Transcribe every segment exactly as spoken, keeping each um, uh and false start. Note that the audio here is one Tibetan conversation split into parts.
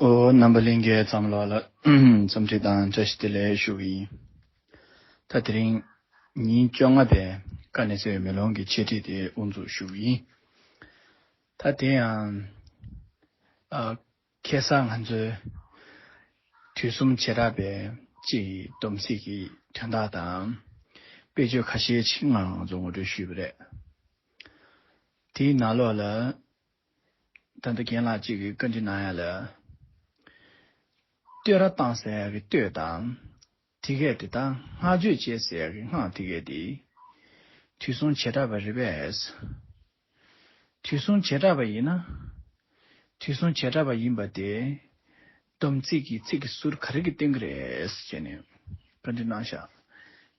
ཨོ། རྣམ་པ་ལྷན་རྒྱས་ཚང་མ་ལོགས་ལ་འཚམས་འདྲི་དང་བཀྲ་ཤིས་བདེ་ལེགས་ཞུ་གི་ཡིན། ད་དེ་རིང་ཉིན་བཅོ་ལྔ་པའི་དཀའ་གནད་གསལ་བའི་མེ་ལོང་གི་འཆད་ཁྲིད་དེ་དབུ་འཛུགས་ཞུ་གི་ཡིན། ད་དེ་ཡང་ཨ། ཁ་སང་ང་ཚོའི་དུས་གསུམ་བྱེ་བྲག་པའི་སྤྱི་ཡི་སྡོམ་ཚིག་གི་དོན་དག་དང་དཔེ་བརྗོད་ཁ་ཤས་ཤིག་ང་རང་ཚོ་ངོ་སྤྲོད་ཞུས་པ་རེད། དེའི་ནང་ལོགས་ལ་ད་ལྟ་རྒན་ལགས་གཅིག་གིས་བཀའ་འདྲི་གནང་ཡ་ལ། བསྟོད་ར་བཏང་ཟེར་ཡ་གི་བསྟོད་དང་། དེ་གས་དེ་དང་བསྔགས་བརྗོད་བྱེད་ཟེར་ཡ་གི་བསྔགས་དེ་གས་དེ། དུས་གསུམ་བྱེ་བྲག་པ་རེད་པས། དུས་གསུམ་བྱེ་བྲག་པ་ཡིན་ན། དུས་གསུམ་བྱེ་བྲག་པ་ཡིན་པ་དེ། སྡོམ་ཚིག་གི་ཚིག་གི་ཟུར་ག་རེ་གིས་སྟོན་གི་རེད་ཟེར་ནས་བཀའ་འདྲི་གནང་ཤག་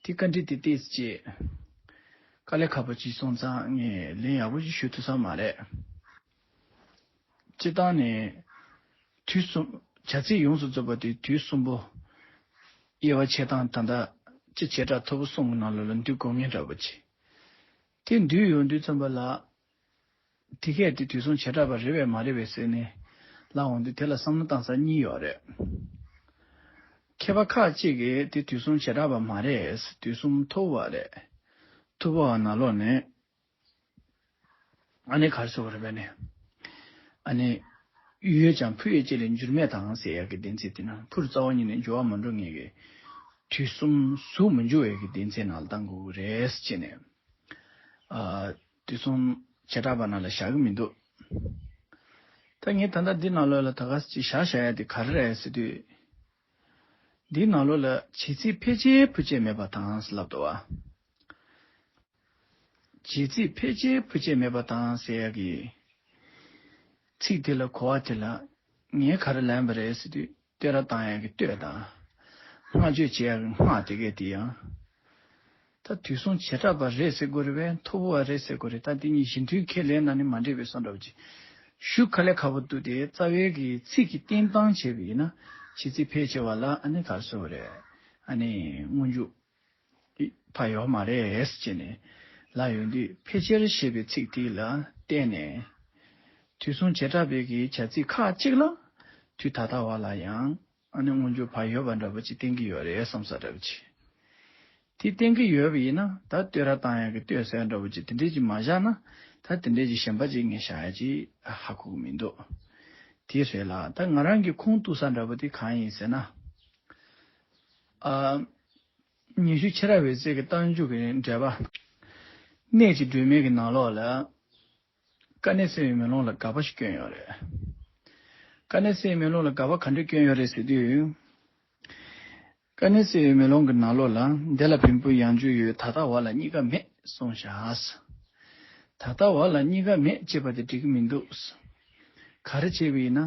དེ་བཀའ་འདྲི་དེ་ཏོག་ཙམ་དཀའ་ལས་ཁག་པོ་ཅིག་སོང་ཙང་ངས་ལན་ཡག་པོ་ཅིག་ཞུ་ཐུབ་ས་མ་རེད། སྤྱིར་བཏང་ནས་དུས་གསུམ་བྱ་ཚིག་ཡོངས་སུ་རྫོགས་པ་དེ་དུས་གསུམ་པོ། དབྱེ་བ་ཕྱེ་སྟངས་ད་ལྟ་སྤྱི་བྱེ་བྲག་ཐོར་བུ་གསུམ་གྱི་ནང་ལོགས་ལ་འདུས་དགོས་ངེས་འདྲ་པོ་ཅིག་དེ་འདུས་ཡོང་དུས་ཙམ་པ་ལ། དེ་གས་དེ་དུས་གསུམ་བྱེ་བྲག་པ་རེད་པས་མ་རེད་པས་ཟེར་ནས་ལབ་འོང་དུས་དེ་ལ་བསམ་བློ་བཏང་ས་གཉིས་ཡོད་རེད། མཁས་པ་ཁག་ཅིག་གིས་དེ་དུས་གསུམ་བྱེ་བྲག་པ་མ་རེད། དུས་གསུམ་ཐོར་བུ་བ་རེད། ཐོར་བུ་བ་ནང་ལོགས་ནས། ཨ་ནི་ག་རེ་ཟེར་དགོས་རེད་པས་ནི། ཨ་ནི། ཡོད་ཀྱང་ཕུ་ཡོད་ཅེས་ལས་འགྱུར་མེད་དང་ཟེར་ཡག་གི་སྡེ་ཚན་དེ་ན་ཕུར་རྩ་བ་ཉིད་ནས་འགྱུར་བ་མ་འགྲོ་ངེས་ཀྱི། དུས་གསུམ་གཟུགས་མི་འགྱུར་བའི་གི་སྡེ་ཚན་ནང་ལ་བཏང་དགོས་ཀྱི་རེད་ཟེར་ནས། ཨ། དུས་གསུམ་བྱེ་བྲག་པ་ནང་ལ་བཞག་གི་མི་འདུག་ད་ངས་ད་ལྟ་འདི་ནང་ལོགས་ལ་ད་ག་ཅིག་བཞག་བཞག་ཡ་དེ་ག་རེ་རེད་ཟེར་དུས། འདིའི་ནང་ལོགས་ལ་བྱེད་ཚིག་ཕལ་ཆེར་ཕུ་ཆེ་མེད་པ་དང་ལབ་འདུག་བ། བྱེད་ཚིག་ཕལ་ཆེར་ཕུ་ཆེ་མེད་པ་དང་ཟེར་ཡ་གི། ཚིག་དེ་ལ་གོ་བ་དེ་ལ། ངས་ག་རེ་ལབ་པ་རེད་ཟེར་དུས་བསྟོད་ར་བཏང་ཡ་གི་བསྟོད་དང་། བསྔགས་བརྗོད་བྱེད་ཡ་གི་བསྔགས་དེ་གས་དེ་ཡང་། ད་དུས་གསུམ་བྱེ་བྲག་པ་རེད་ཟེར་དགོས་རེད་པས་ཐོར་བུ་བ་རེད་ཟེར་དགོས་རེད། ད་འདི་གཉིས་གཞི་མཐུན་ཁས་ལེན་ན་ནི་མ་འགྲིག་པའི་བསམ་འདྲ་བོ་ཅིག་ཞུ་དཀའ་ལས་ཁག་པོ་འདུག་སྟེ་རྩ་བའི་གི་ཚིག་གི་བསྟན་སྟངས་བྱས་པ་ཡིན་ན་བྱེད་ཚིག་ཕལ་ཆེ་བ་ལ་ཨ་ནི་ག་རེ་ཟེར་དགོས་རེད། ཨ་ནི་སྔོན་འཇུག་ཕ་ཡོད་མ་རེད་ཟེར་ནས་ལབ་ཡོང་དུས་ཕལ་ཆེར་ཞེས་པའི་ཚིག་དེ་ལ་བརྟེན་ནས་དུས་གསུམ་བྱེ་བྲག་པའི་གི་བྱ་ཚིག་ཁག་ཅིག་ལ་དུས་ད་ལྟ་བ་ལ་ཡང་ཨ་ནི་སྔོན་འཇུག་ཕ་ཡོད་པ་འདྲ་པོ་ཅིག་བསྟན་གྱི་ཡོད་རེད་བསམ་ས་འདྲ་པོ་ཅིག་དེ་བསྟན་གྱི་ཡོད་པ་ཡིན་ན་ད་བསྟོད་ར་བཏང་ཡག་གི་བསྟོད་ཟེར་འདྲ་པོ་ཅིག་དེ་འདྲས་ཅིག་མ་བཞག་ན་ད་དེ་འདྲས་ཅིག་གཞན་པ་ཅིག་ངས་བཞག་ཡ་ཅིག་ཧ་གོ་གི་མི་འདུག་དེ་རེད་ལ་ད་ང་རང་གི་ཁུངས་གཏུགས་ས་འདྲ་པོ་དེ་གང་ཡིན་ཟེར་ན། ཨ། ཉི་ཤུ་ཕྱི་རབས་འོད་གསལ་གྱི་རྟགས་འཇུག་གི་འགྲེལ་པ། གནད་ཀྱི་སྒྲོན་མེ་གི་ནང་ལོགས་ལ། དཀའ་གནད་གསལ་བའི་མེ་ལོང་ལ་དགག་པ་ཞིག་བསྐྱོན་ཡོད་རེད། དཀའ་གནད་གསལ་བའི་མེ་ལོང་ལ་དགག་པ་ག་འདྲ་བསྐྱོན་ཡོད་རེད་ཟེར་དུས། དཀའ་གནད་གསལ་བའི་མེ་ལོང་གི་ནང་ལོགས་ལ་འདི་ལ་བེམ་པོ་ཡང་འཇུག་ཡོད་ད་ལྟ་བ་ལ་གཉིས་ཀ་མེད་གསུངས་བཞག་ད་ལྟ་བ་ལ་གཉིས་ཀ་མེད་ཅེས་པ་དེ་འགྲིག་གི་མི་འདུག་ག་རེ་བྱས་པ་ཡིན་ན།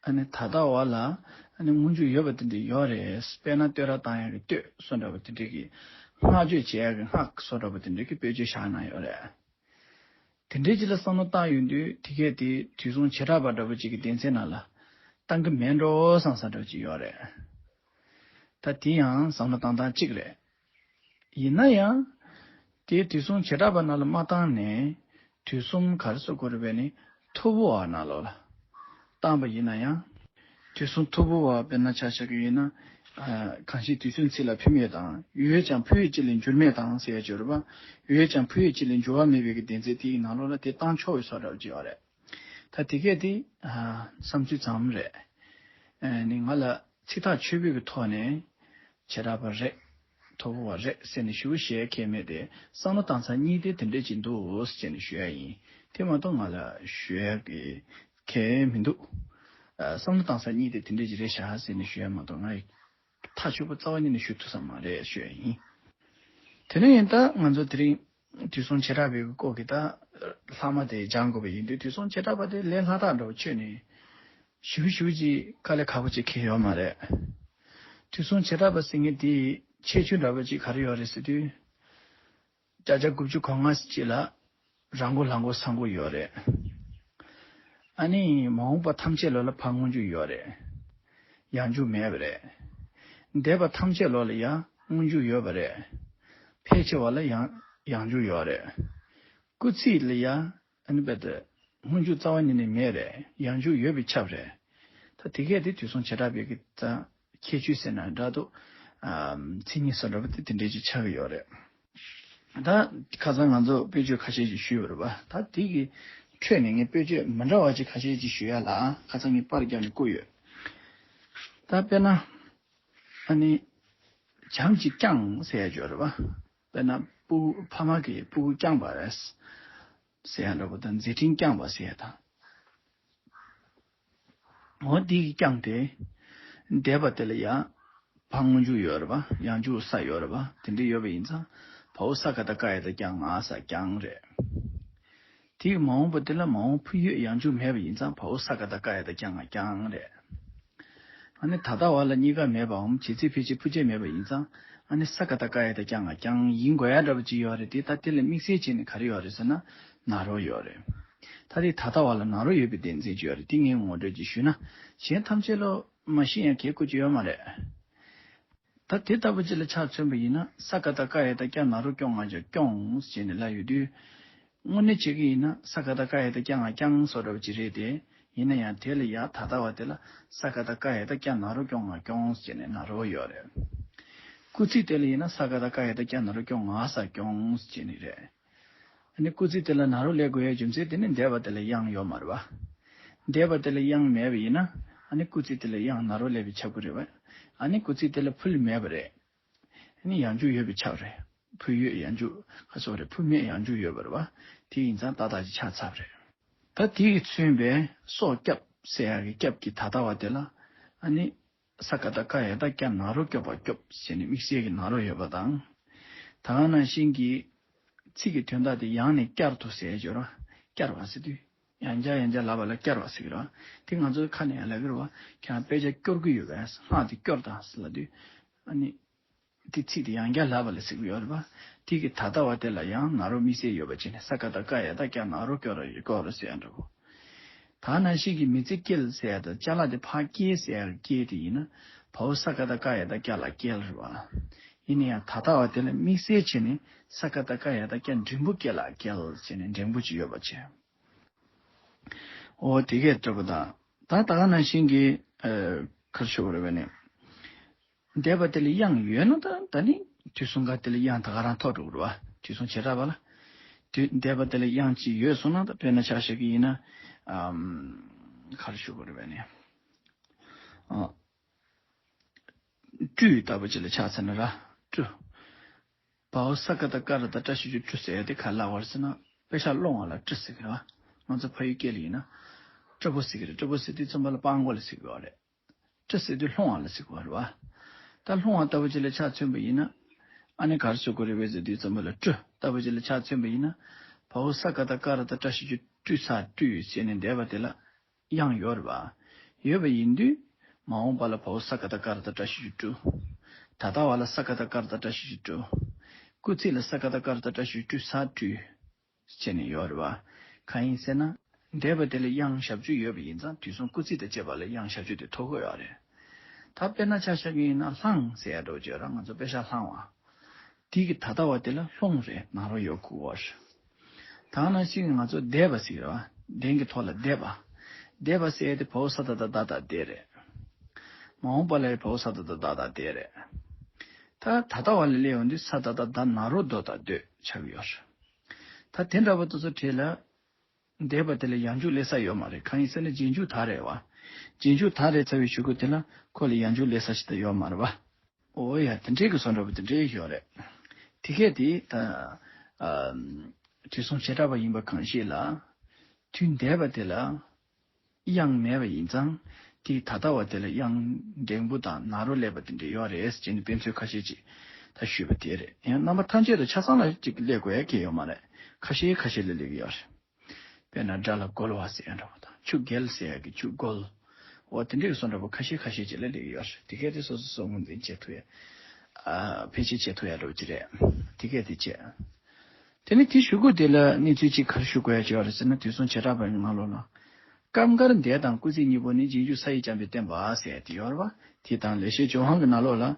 ཨ་ནི་ད་ལྟ་བ་ལ་ཨ་ནི་སྔོན་འཇུག་ཡོད་པ་དེ་འདྲ་ཡོད་རེད། དཔེར་ན་བསྟོད་ར་བཏང་ཡག་གི་བསྟོད་སོགས་འདྲ་པོ་དེ་འདྲ་གི་བསྔགས་བརྗོད་བྱེད་ཡག་གི་བསྔགས་སོགས་འདྲ་པོ་དེ་འདྲ་གི་དཔེ་བརྗོད་བཞག་གནང་ཡོད་རེད། དེ་འདྲའི་ཅིག་ལ་བསམ་བློ་བཏང་ཡོང་དུས་དེ་གས་དེ་དུས་གསུམ་བྱེ་བྲག་པ་འདྲ་པོ་ཅིག་གི་སྡེ་ཚན་ནང་ལ་བཏང་གི་མེད་འགྲོ་བསམ་ས་འདྲ་པོ་ཅིག་ཡོད་རེད། ད་དེ་ཡང་བསམ་བློ་བཏང་སྟངས་གཅིག་རེད། ཡིན་ན་ཡང་། དེ་དུས་གསུམ་བྱེ་བྲག་པ་ནང་ལ་མ་བཏང་ནས་དུས་གསུམ་ག་རེ་ཟེར་དགོས་རེད་པས་ནི་ཐོར་བུ་བ་ནང་ལོགས་ལ་བཏང་པ་ཡིན་ན་ཡང་། དུས་གསུམ་ཐོར་བུ་བ་དཔེར་ན་ཆ་བཞག་གི་ཡིན་ན། ཨ། གང་ཞིག་དུས་གསུམ་ཚིག་ལ་ཕུལ་མེད་དང་ཡོད་ཀྱང་ཕུལ་ཡོད་ཅེས་ལས་འགྱུར་མེད་དང་ཟེར་ཡ་ཅིག་ཡོད་རེད་པ། ཡོད་ཀྱང་ཕུལ་ཡོད་ཅེས་ལས་འགྱུར་བ་མེད་པའི་གི་སྡེ་ཚན་དེའི་ནང་ལོགས་ལ་དེ་བཏང་ཆོག་པའི་བཟོ་འདྲ་བོ་ཅིག་ཡོད་རེད། ད་དེ་གས་དེ། ཨ། བསམ་ཚུལ་ཙམ་རེད། ཨ་ནི་ང་ལ་ཚིག་ཐག་ཆོད་པོའི་གི་ཐོག་ནས་བྱེ་བྲག་པ་རེད། ཐོར་བུ་བ་རེད་ཟེར་ནས་ཞུ་ཞེས་ཁས་མེད་དེ་བསམ་བློ་བཏང་ས་གཉིས་དེ་དེ་འདྲས་ཅིག་འདུག་ཟེར་ནས་ཞུ་ཡ་ཡིན། དེ་མ་གཏོགས་ང་ལ་ཞུ་ཡ་གི་གལ་མི་འདུག་ཨ། བསམ་བློ་བཏང་ས་གཉིས་དེ་དེ་འདྲས་ཅིག་རེད་ཤག་ཟེར་ནས་ཞུ་ཡ་མ་གཏོགས་ང་ཡི་ཐག་ཆོད་པོ་རྩ་བ་ཉིད་ནས་ཞུ་ཐུབ་ས་མ་རེད་ཞུ་ཡ་ཡིན། དེ་ནས་ཡིན་ད་ང་ཚོ་དེ་རིང་དུས་གསུམ་བྱེ་བྲག་པའི་སྐོར་གྱི་ད་ལྷག་མ་དེ་སྦྱང་དགོས་པ་ཡིན་དུས་དུས་གསུམ་བྱེ་བྲག་པ་དེ་ལས་སླ་དྲགས་འདྲ་བོ་ཆོད་ནས་ཞིབ་ཞིབ་ཅིག་དཀའ་ལས་ཁག་པོ་ཅིག་འཁེལ་ཡོད་མ་རེད། དུས་གསུམ་བྱེ་བྲག་པ་ཟེར་མཁན་དེའི་ཁྱད་ཆོས་འདྲ་བོ་ཅིག་ག་རེ་ཡོད་རེད་ཟེར་དུས། བརྒྱ་ཆ་དགུ་བཅུ་གོ་ལྔ་ཅིག་ལ་རང་མགོ་ལྷ་མགོ་ས་མགོ་ཡོད་རེད། ཨ་ནི་མ་འོངས་པ་ཐམས་ཅད་ལོགས་ལ་ཕར་སྔོན་འཇུག་ཡོད་རེད། ཡང་འཇུག་མེད་པ་རེད། འདས་པ་ཐམས་ཅད་ལོགས་ལ་ཡང་སྔོན་འཇུག་ཡོད་པ་རེད། ཕལ་ཆེ་བ་ལ་ཡང་ཡང་འཇུག་ཡོད་རེད། སྐུལ་ཚིག་ལ་ཡང་ཨ་ནི་རྦད་དེ་སྔོན་འཇུག་རྩ་བ་ཉིད་ནས་མེད་རེད། ཡང་འཇུག་ཡོད་པས་ཁྱབ་རེད། ད་ ད་དེ་གས་དེ་དུས་གསུམ་བྱེ་བྲག་པའི་གི་ད་ཁྱད་ཆོས་ཟེར་ན་འདྲ་འདུག་ཨམ། མཚན་ཉིད་སོགས་འདྲ་པོ་དེ་དེ་འདྲས་ཅིག་ཆགས་ཀྱི་ཡོད་རེད། ད་ཁ་སང་ང་ཚོ་དཔེ་བརྗོད་ཁ་ཤས་ཤིག་ཞུས་པ་རེད་པ། ད་དེ་གི་ཁྲོད་ནས་ངས་དཔེ་བརྗོད་མི་འདྲ་བ་ཅིག་ཁ་ཤས་ཅིག་ཞུ་ཡ་ལ་ཁ་སང་ངས་པར་བརྒྱབ་ནས་བསྐུར་ཡོད། ད་དཔེར་ན། ཨ་ནི། བྱམས་ཀྱིས་བསྐྱངས་ཟེར་ཡ་ཅིག་ཡོད་རེད་པ། དཔེར་ན་སྤུ་གུ་ཕ་མ་གིས་སྤུ་གུ་བསྐྱངས་པ་རེད། ཟེར་ཡ་འདྲ་པོ་དང་མཛད་འཕྲིན་བསྐྱངས་པ་ཟེར་ཡ་དང་། འོ་འདི་གིས་བསྐྱངས་ཏེ། འདས་པ་དེ་ལ་ཡང་། ཕ་སྔོན་འཇུག་ཡོད་རེད་པ། ཡང་འཇུག་ས་ཡོད་རེད་པ། དེ་འདྲ་ཡོད་པ་ཡིན་ཙང་། བའོ་ས་ག་བཏགས་སྐ་ཡ་བཏགས་སྐྱ་ང་ས་བསྐྱངས་རེད། དེའི་མ་འོངས་པ་དེ་ལ་མ་འོངས་ཕུ་ཡོད་ཡང་འཇུག་མེད་པ་ཡིན་ཙང་། བའོ་ས་ག་བཏགས་སྐ་ཡ་བཏགས་སྐྱ་ང་སྐྱངས་རེད། ཨ་ནི་ད་ལྟ་བ་ལ་གཉིས་ཀ་མེད་པའམ་བྱེད་ཚིག་ཕལ་ཆེར་ཕུ་རྒྱས་མེད་པ་ཡིན་ཙང་། ཨ་ནི་ས་ག་བཏགས་སྐ་ཡ་བཏགས་སྐྱ་ང་སྐྱངས་ཡིན་དགོས་ཡ་འདྲ་པོ་ཅིག་ཡོད་རེད་དེ། ད་དེ་ལ་དམིགས་བསལ་བྱས་ནས་ག་རེ་ཡོད་རེད་ཟེར་ན། ན་རོ་ཡོད་རེད། ད་དེ་ད་ལྟ་བ་ལ་ན་རོ་ཡོད་པའི་བདེན་འཛིན་ཅིག་ཡོད་རེད། དེ་ངས་ངོ་སྤྲོད་ཅིག་ཞུས་ན། གཞན་ཐམས་ཅད་ལོ་མ་ཤི་ཡང་གའི་སྐུ་ཅིག་ཡོད་མ་རེད། ད་དེ་ལྟ་བུ་ཅིག་ལ་ཆ་མཚོན་པ་ཡིན་ན། ས་ག་བཏགས་སྐ་ཡ་བཏགས་སྐྱ་ན་རོ་སྐྱོ་ང་ཅོ་སྐྱོངས་ཟེར་ནས་ལབ་ཡོད་དུས། དངོས་གནས་བྱེད་ཀྱི་ཡིན་ན་ས་ག་བཏགས་སྐ་ཡ་བཏགས་སྐྱ་ང་སྐྱངས་སོགས་འདྲ་བོ་ཅིག་རེད་དེ། ཡིན་ན་ཡང་དེ་ལ་ཡ་ད་ལྟ་བ་དེ་ལ་ས་ག་བཏགས་སྐ་ཡ་བཏགས་སྐྱ་ན་རོ་སྐྱོ་ང་སྐྱོངས་ཟེར་ནས་ན་རོ་ཡོད་རེད། སྐུལ་ཚིག་དེ་ལ་ཡིན་ན་ས་ག་བཏགས་སྐ་ཡ་བཏགས་སྐྱ་ན་རོ་སྐྱོ་ང་ས་སྐྱོངས་ཟེར་ནས་རེད། ཨ་ནི་སྐུལ་ཚིག་དེ་ལ་ན་རོ་སླེབས་དགོས་ཡའི་རྒྱུ་མཚན་དེ་ནི་འདས་པ་དེ་ལ་དབྱངས་ཡོད་མ་རེད་པ། འདས་པ་དེ་ལ་དབྱངས་མེད་པ་ཡིན་ན། ཨ་ནི་སྐུལ་ཚིག་དེ་ལ་དབྱངས་ན་རོ་སླེབས་པའི་ཁྱབ་ཀྱི་རེད་པ། ཨ་ནི་སྐུལ་ཚིག་དེ་ལ་ཕུ་ལ་མེད་པ་རེད། ཨ་ནི་ཡང་འཇུག་ཡོད་པའི་ཁྱབ་རེད། ཕུ་ཡོད་ཡང་འཇུག་ག་སོགས་རེད། ཕུ་མེད་ཡང་འཇུག་ཡོད་པ་རེད་པ། དེ་ཡིན་ཙང་ཏག་ཏག་ཅིག་ཆགས་ཚར་བ་རེད། ད་དེ་ཡིས་མཚོན་པའི་སྲོག་སྐྱབས་ཟེར་ཡག་གི་སྐྱབས་ཀྱི་ད་ལྟ་བ་དེ་ལ། ཨ་ནི། ས་ཀ་བཏགས་སྐ་ཡ་བཏགས་སྐྱ་ན་རོ་སྐྱོབ་པ་སྐྱོབ་ཟེར་ནས་དམིགས་བསལ་གྱི་ན་རོ་ཡོད་པ་དང་། ད་ག་ནང་བཞིན་གྱི་ཚིག་གི་དོན་དག་དེ་ཡང་ནས་བསྐྱར་དུ་ཟེར་ཡ་ཅིག་ཡོད་རེད་པ། བསྐྱར་བ་ཟེར་དུས་ཡང་བསྐྱར་ཡང་བསྐྱར་ལབ་པ་ལ་བསྐྱར་བ་ཟེར་གྱི་རེད་པ། དེ་ང་ཚོའི་ཁ་ནས་ཡང་ལབ་ཀྱི་རེད་པ། ཁྱེད་རང་དཔེ་ཆ་སྐྱོར་གྱི་ཡོད་པས། སྔགས་དེ་སྐྱོར་དང་ཟེར་ལབ་དུས། ཨ་ནི། དེ་ཚིག་དེ་ཡང་བསྐྱར་ལབ་པ་ལ་ཟེར་གྱི་ཡོད་རེད་པ། དེ་གི་ད་ལྟ་བ་དེ་ལ་ཡང་ན་རོ་དམིགས་བསལ་ཡོད་པ་བྱས་ནས་ས་ཀ་བཏགས་སྐ་ཡ་བཏགས་སྐྱ་ན་རོ་སྐྱོ་ར་ཡོད་སྐྱོ་ར་ཟེར་ཡ་འདྲ་པོ། ད་ནང་བཞིན་གྱི་མི་ཚེ་སྐྱེལ་ཟེར་ཡ་དང་ཅ་ལག་དེ་ཕར་སྐྱེལ་ཟེར་ཡ་སྐྱེལ་དེ་ཡིན་ན། བའོ་ས་ཀ་བཏགས་སྐ་ཡ་བཏགས་སྐྱ་ལ་སྐྱེལ་རེད་པ། ཡིན་ན་ཡང་ད་ལྟ་བ་དེ་ལ་དམིགས་བསལ་བྱས་ནས་ས་ཀ་བཏགས་སྐ་ཡ་བཏགས་སྐྱ་འགྲེང་བུ་སྐྱེལ་ལ་སྐྱེལ་བྱས་ནས་འགྲེང་བུ་ཅིག་ཡོད་པ་བྱས། འོ་དེ་གས་འདྲ་པོ་དང་། ད་ད་ག་ནང་བཞིན་གྱི་ཨ་ག་རེ་ཞུ་དགོས་རེད་པས་ནི། འདས་པ་དེ་ལ་དབྱངས་ཡོད་ན་ད་ད་ནི་དུས་གསུམ་ཀ་དེ་ལ་དབྱངས་ད་ག་རང་ཐོགས་འགྲོ་གི་རེད་པ། དུས་གསུམ་བྱེ་བྲག་པ་ལ། དུས་འདས་པ་དེ་ལ་དབྱངས་གཅིག་ཡོད་སོང་ན། ད་དཔེར་ན་ཆ་བཞག་གི་ཡིན་ན། ཨམ། ག་རེ་ཞུ་དགོས་རེད་པས་ནི། ཨ། སྤྲུལ་ལྟ་བུ་ཅིག་ལ་ཆ་མཚོན་ན་ར། སྤྲུལ། བའོ་ས་ཀ་བཏགས་སྐ་ར་བཏགས་སྐྲ་ཞབས་ཀྱུ་སྤྲུ་ཟེར་ཡ་དེ་ག་རེ་ལབ་པ་རེད་ཟེར་ན། པེ་ཤག་སློང་བ་ལ་སྤྲུ་ཟེར་གྱི་རེད་པ། ང་ཚོ་ཕ་ཡུལ་སྐད་ལ་ཡིན་ན། སྤྲུལ་པོ་ཟེར་གྱི་རེད། སྤྲུལ་པོ་ཟེར་དུས་ཙམ་པ་ལ་སྤྲང་པོ་ལ་ཟེར་གྱི་ཡོད་རེད། སྤྲུ་ཟེར་དུས་སློང་བ་ལ་ཟེར་གྱི་ཡོད་རེད་པ། ད་སློང་བ་ལྟ་བུ་ཅིག་ལ་ཆ་མཚོན་པ་ཡིན་ན། ཨ་ནི་ག་རེ་ཟེར་དགོས་རེད་པས་ཟེར་དུས་ཙམ་པ་ལ་སྤྲུལ་ལྟ་བུ་ཅིག་ལ་ཆ་མཚོན་པ་ཡིན་ན། བའོ་ས་ཀ་བཏགས་སྐ་ར་བཏགས་སྐྲ་ཞབས་ཀྱུ་སྤྲུ་ས་སྤྲུལ་ཟེར་ནས་འདས་པ་དེ་ལ། དབྱངས་ཡོད་རེད་པ། ཡོད་པ་ཡིན་དུས། མ་འོངས་པ་ལ་བའོ་ས་ཀ་བཏགས་སྐ་ར་བཏགས་སྐྲ་ཞབས་ཀྱུ་སྤྲུ། ད་ལྟ་བ་ལ་ས་ཀ་བཏགས་སྐ་ར་བཏགས་སྐྲ་ཞབས་ཀྱུ་སྤྲུ། སྐུལ་ཚིག་ལ་ས་ཀ་བཏགས་སྐ་ར་བཏགས་སྐྲ་ཞབས་ཀྱུ་སྤྲུ་ས་སྤྲུལ། བྱས་ནས་ཡོད་རེད་པ། གང་ཡིན་ཟེར་ན། འདས་པ་དེ་ལ་དབྱངས་ཞབས་ཀྱུ་ཡོད་པ་ཡིན་ཙང་དུས་གསུམ་སྐུལ་ཚིག་དང་བཅས་པ་ལ་དབྱངས་ཞབས་ཀྱུ་དེ་ཐོགས་ཀྱི་ཡོད་རེད། ད་དཔེར་ན་ཆ་བཞག་གི་ཡིན་ན་སླང་ཟེར་ཡ་འདྲ་པོ་ཅིག་ཡོད་རེད། ང་ཚོ་པེ་ཤག་སླང་བ། དེ་གི་ད་ལྟ་བ་དེ་ལ་སློང་རེད། ན་རོ་ཡོད་དགོས་པ་རེད། ད་ནང་བཞིན་ང་ཚོ་འདས་པ་ཟེར་གྱི་རེད་པ། གདན་གྱི་ཐོག་ལ་འདས་པ། འདས་པ་ཟེར་ཡ་དེ་བའོ་ས་ད་བཏགས་སྡ་བཏགས་སྡེ་རེད། མ་འོངས་པ་ལ་བའོ་ས་ད་བཏགས་སྡ་བཏགས་སྡེ་རེད། ད་ད་ལྟ་བ་ལ་སླེབས་ཡོང་དུས་ས་ད་བཏགས་སྡ་ན་རོ་སྡོ་བཏགས་སྡོད་ཆགས་ཀྱི་ཡོད་རེད། ད་དེ་འདྲ་པོ་དེ་ཚོ་གྲས་ལ། འདས་པ་དེ་ལ་ཡང་འཇུག་སླེབས་ས་ཡོད་མ་རེད། གང་ཡིན་ཟེར་ན་རྗེས་འཇུག་ད་རེད་པ། རྗེས་འཇུག་ད་རེད་ཚར་བའི་གཞུག་གུ་དེ་ལ་ཁོ་ལ་ཡང་འཇུག་སླེབས་ས་ཞིག་ད་ཡོད་མ་རེད་པ། འོ་ཡ། དེ་འདྲའི་གི་བཟོ་འདྲ་པོ་དེ་འདྲའི་ཡོད་རེད། དེ་གས་དེ་ད་ཨ་དུས་གསུམ་བྱེ་བྲག་པ་ཡིན་པ་གང་ཞིག་ལ། དུས་འདས་པ་དེ་ལ་དབྱངས་མེད་པ་ཡིན་ཙང་། དེའི་ད་ལྟ་བ་དེ་ལ་དབྱངས་འགྲེང་བུ་དང་ན་རོ་སླེབས་པ་དེ་འདྲ་ཡོད་རེད་ཅེས་ནས་དཔེ་མཚོན་ཁ་ཤས་ཅིག་ད་ཞུས་པ་དེ་རེད། ཡང་རྣམ་པ་ཐམས་ཅད་ལ་ཆ་ཚང་ལ་ཅིག་སླེབས་དགོས་ཡ་གང་ཡོད་མ་རེད། ཁ་ཤས་ཁ་ཤས་ལ་སླེབས་ཀྱི་ཡོད་རེད། དཔེར་ན་དགྲ་ལ་རྒོལ་བ་ཟེར་ཡ་འདྲ་པོ་དང་། ཆུ་རྒྱལ་ཟེར་ཡ་གི་ཆུ་རྒོལ། འོ་དེ་འདྲའི་བཟོ་འདྲ་པོ་ཁ་ཤས་ཁ་ཤས་ཅིག་ལ་སླེབས་ཀྱི་ཡོད་རེད། དེ་གས་དེ་སོ་སོ་སོ་ངོས་འཛིན་བྱེད་ཐུབ་ཡ། ཨ་ཕལ་ཆེར་བྱེད་ཐུབ་ཡ་འདྲ་པོ་ཅིག་རེད། དེ་གས་དེ་བྱས། དེ་ནས་དེའི་གཞུག་གུ་དེ་ལ་གནས་ཚུལ་གཅིག་ག་རེ་ཞུ་དགོས་ཡ་ཅིག་ཡོད་རེད་ཟེར་ན། དུས་གསུམ་བྱེ་བྲག་པའི་ནང་ལོགས་ལ། སྐབས་འགར་འདས་དང་སྐུལ་ཚིག་གཉིས་པོ་ནི་རྗེས་འཇུག་ས་ཡིག་ཅན་པས་བསྟན་པ་ཟེར་ཡ་དེ་ཡོད་རེད་པ། དེ་དང་ལེགས་བཤད་ལྗོན་དབང་གི་ནང་ལོགས་ལ།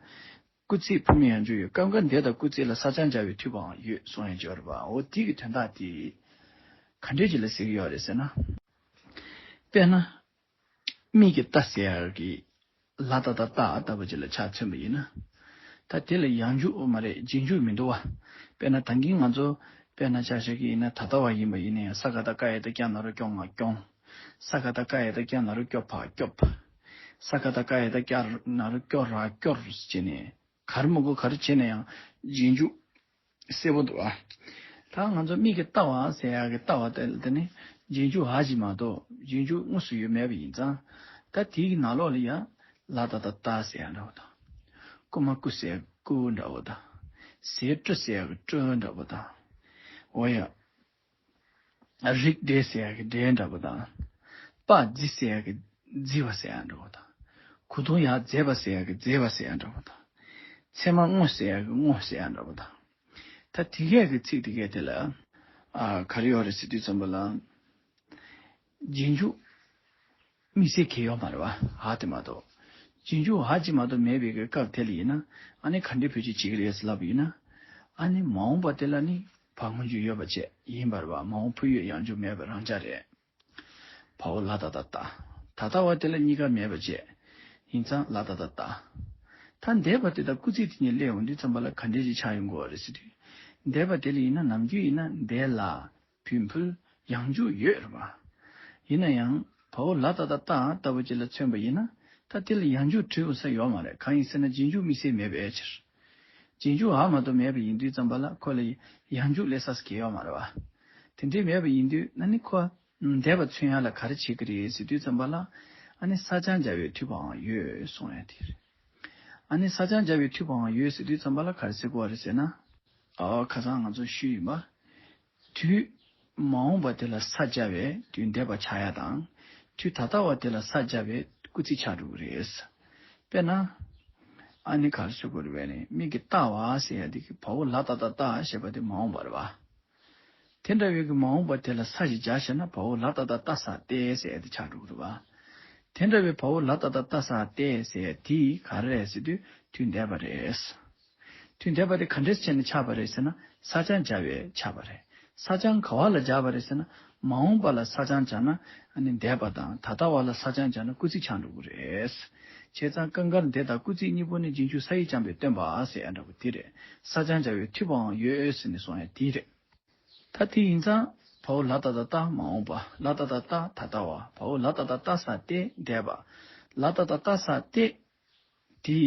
སྐུལ་ཚིག་ཕུ་མེད་ཡང་འཇུག་ཡོད། སྐབས་འགར་འདས་དང་སྐུལ་ཚིག་ལ་ས་ཅན་སྦྱར་བའི་འཐུས་པའང་ཡོད་གསུང་ཡ་ཅིག་ཡོད་རེད་པ། འོ་དེ་གི་དོན་དག་དེ་ག་འདྲས་ཅིག་ལ་ཟེར་གྱི་ཡོད་རེད་ཟེར་ན། དཔེར་ན། མིག་གི་རྟ་ཟེར་ཡག་གི་ལ་ཏ་བཏགས་ལྟ་ལྟ་བུ་ཅིག་ལ་ཆ་མཚོན་པ་ཡིན་ན། ད་དེ་ལ་ཡང་འཇུག་མ་རེད། རྗེས་འཇུག་མི་འདུག་བ། དཔེར་ན་ད་གིན་ང་ཚོ་དཔེར་ན་ཆ་བཞག་གི་ཡིན་ན། ད་ལྟ་བ་ཡིན་པ་ཡིན་ན་ཡང་། ས་ག་བཏགས་སྐ་ཡ་བཏགས་སྐྱ་ན་རོ་སྐྱོ་ང་སྐྱོང་། ས་ག་བཏགས་སྐ་ཡ་བཏགས་སྐྱ་ན་རོ་སྐྱོ་ཕ་སྐྱོབ། ས་ག་བཏགས་སྐ་ཡ་བཏགས་སྐྱ་ན་རོ་སྐྱོ་ར་སྐྱོར་བྱས་ནས། ག་རེ་མི་དགོས་ག་རེ་བྱས་ན་ཡང་རྗེས་འཇུག་གསལ་པོ་འདུག་ཨ། ད་ང་ཚོ་མིག་གི་ལྟ་བ་ཟེར་ཡག་གི་ལྟ་བ་དེ་ལ་དེ་ནི་རྗེས་འཇུག་འ་ཅིག་མ་གཏོགས་རྗེས་འཇུག་དངོས་སུ་ཡོད་མེད་པ་ཡིན་ཙང་། ད་དེའི་ནང་ལོགས་ལ་ཡང་ལ་ཏ་བཏགས་ལྟ་ཟེར་ཡག་འདྲ་བོ་དང་། རྐུ་མ་རྐུ་ཟེར་ཡག་རྐུ་འདྲ་བོ་དང་། ཟས་བཀྲུ་ཟེར་ཡག་བཀྲུ་འདྲ་བོ་དང་། འོ་ཡ། རིགས་འགྲེ་ཟེར་ཡག་གི་འགྲེ་འདྲ་པོ་དང་། པ་རྫི་ཟེར་ཡག་གི་རྫི་བ་ཟེར་ཡག་འདྲ་པོ་དང་། གོས་ཐུང་ཡར་འཛེགས་པ་ཟེར་ཡག་གི་འཛེགས་པ་ཟེར་ཡག་འདྲ་པོ་དང་། ཚེར་མ་རྔོ་ཟེར་ཡག་གི་རྔོ་ཟེར་ཡག་འདྲ་པོ་དང་། ད་དེ་གས་ཀྱི་ཚིག་དེ་གས་དེ་ལ་ཨ་ག་རེ་ཡོད་རེད་ཟེར་དུས་ཙམ་པ་ལ། རྗེས་འཇུག་དམིགས་བསལ་གང་ཡང་ཡོད་མ་རེད་བ། འ་དེ་མ་གཏོགས། རྗེས་འཇུག་འ་ཅིག་མ་གཏོགས་མེད་པའི་གི་སྐབས་དེ་ལ་ཡིན་ན། ཨ་ནི་ག་འདྲའི་བེད་སྤྱོད་བྱེད་ཀྱི་རེད་ཟེར་ལབ་པ་ཡིན་ན། ཨ་ནི་མ་འོངས་པ་དེ་ལ་ནི་བ་སྔོན་འཇུག་ཡོད་པ་བྱས་ཡིན་པ་རེད་བ། མ་འོངས་འཕུལ་ཡོད་ཡང་འཇུག་མེད་པའི་རང་འཇགས་རེད། བའོ་ལ་ཏ་བཏགས་ལྟ། ད་ལྟ་བ་དེ་ལ་གཉིས་ཀ་མེད་པ་བྱས། ཡིན་ཙང་ལ་ཏ་བཏགས་ལྟ། ད་འདས་པ་དེ་དང་སྐུལ་ཚིག་དེ་གཉིས་སླེབས་འོང་དུས་ཙམ་པ་ལ་ག་འདྲ་ཞིག་ཆགས་ཡོང་གི་ཡོད་རེད་ཟེར་དུས། འདས་པ་དེ་ལ་ཡིན་ན་ནམ་རྒྱུན་ཡིན་ན་འདས་ལ། བུད་འཕུལ། ཡང་འཇུག་ཡོད་རེད་པ། ཡིན་ན་ཡང་བའོ་ལ་ཏ་བཏགས་ལྟ་ལྟ་བུ་ཅིག་ལ་མཚོན་པ་ཡིན་ན། ད་དེ་ལ་ཡང་འཇུག་བྲིས་དགོས་ས་ཡོད་མ་རེད། གང་ཡིན་ཟེར་ན་རྗེས་འཇུག་དམིགས་བསལ་མེད་པའི་ཕྱིར། རྗེས་འཇུག་འ་མ་གཏོགས་མེད་པ་ཡིན་དུས་ཙམ་པ་ལ་ཁོ་ལ་ཡང་འཇུག་སླེབས་ས་གང་ཡང་ཡོད་མ་རེད་པ། དེ་འདྲའི་མེད་པ་ཡིན་དུས་ན་ནི་ཁོ་འདས་པ་མཚོན་ཡག་ལ་ག་རེ་བྱེད་ཀྱི་རེད་ཟེར་དུས་ཙམ་པ་ལ། ཨ་ནི་ས་ཆ་སྦྱར་བའི་མཐུད་པའང་ཡོད་གསུང་ཡག་དེ་རེད། ཨ་ནི་ས་ཆ་སྦྱར་བའི་མཐུད་པའང་ཡོད་ཟེར་དུས་ཙམ་པ་ལ་ག་རེ་ཟེར་དགོས་པ་རེད་ཟེར་ན། ཨ་ཁ་སང་ང་ཚོ་ཞུས་ཡིན་པ། དུས་མ་འོངས་པ་དེ་ལ་ས་སྦྱར་བས་དུས་འདས་པ་ཆགས་ཡག་དང་། དུས་ད་ལྟ་བ་དེ་ལ་ས་སྦྱར་བས་སྐུལ་ཚིག་ཆགས་འགྲོ་གི་རེད། དཔེར་ན། ཨ་ནི་ག་རེ་ཞུ་དགོས་རེད་པས་ནི། མིག་གི་ལྟ་བ་ཟེར་ཡག་དེ་གི་བའོ་ལ་ཏ་བཏགས་ལྟ་ཞེས་པ་དེ་མ་འོངས་པ་རེད་པ། དེ་འདྲ་བའི་གི་མ་འོངས་པ་དེ་ལ་ས་ཞིག་སྦྱར་བྱས་ན་བའོ་ལ་ཏ་བཏགས་ལྟ་ས་ཏེ་ཟེར་ཡག་དེ་ཆགས་འགྲོ་གི་རེད་པ། དེ་འདྲ་བའི་བའོ་ལ་ཏ་བཏགས་ལྟ་ས་ཏེ་ཟེར་ཡག་དེ་ག་རེ་རེད་ཟེར་དུས་དུས་འདས་པ་རེད། དུས་འདས་པ་དེ་ག་འདྲས་བྱས་ནས་ཆགས་པ་རེད་ཟེར་ན། ས་ཆ་སྦྱར་བས་ཆགས་པ་རེད། ས་ཆ་ག་བ་ལ་སྦྱར་བ་རེད་ཟེར་ན། མ་འོངས་པ་ལ་ས་ཆ་སྦྱར་ན་ཨ་ནི་འདས་པ་དང་། ད་ལྟ་བ་ལ་ས་ཆ་སྦྱར་ན་སྐུལ་ཚིག་ཆགས་འགྲོ་གི་རེད། བྱས་ཙང་ཀུན་དགར་འདས་དང་སྐུལ་ཚིག་གཉིས་པོ་ནི་རྗེས་འཇུག་ས་ཡིག་རྐྱང་པས་སྟོན་པ་ཟེར་ཡག་འདྲ་པོ་དེ་རེད། ས་ཆ་སྦྱར་བའི་མཐུད་པའང་ཡོད་ཟེར་ནས་གསུང་ཡག་དེ་རེད། ད་དེ་ཡིན་ཙང་བའོ་ལ་ཏ་བཏགས་ལྟ་མ་འོངས་པ། ལ་ཏ་བཏགས་ལྟ་ད་ལྟ་བ། བའོ་ལ་ཏ་བཏགས་ལྟ་ས་ཏེ་འདས་པ། ལ་ཏ་བཏགས་ལྟ་ས་ཏེ། དེ་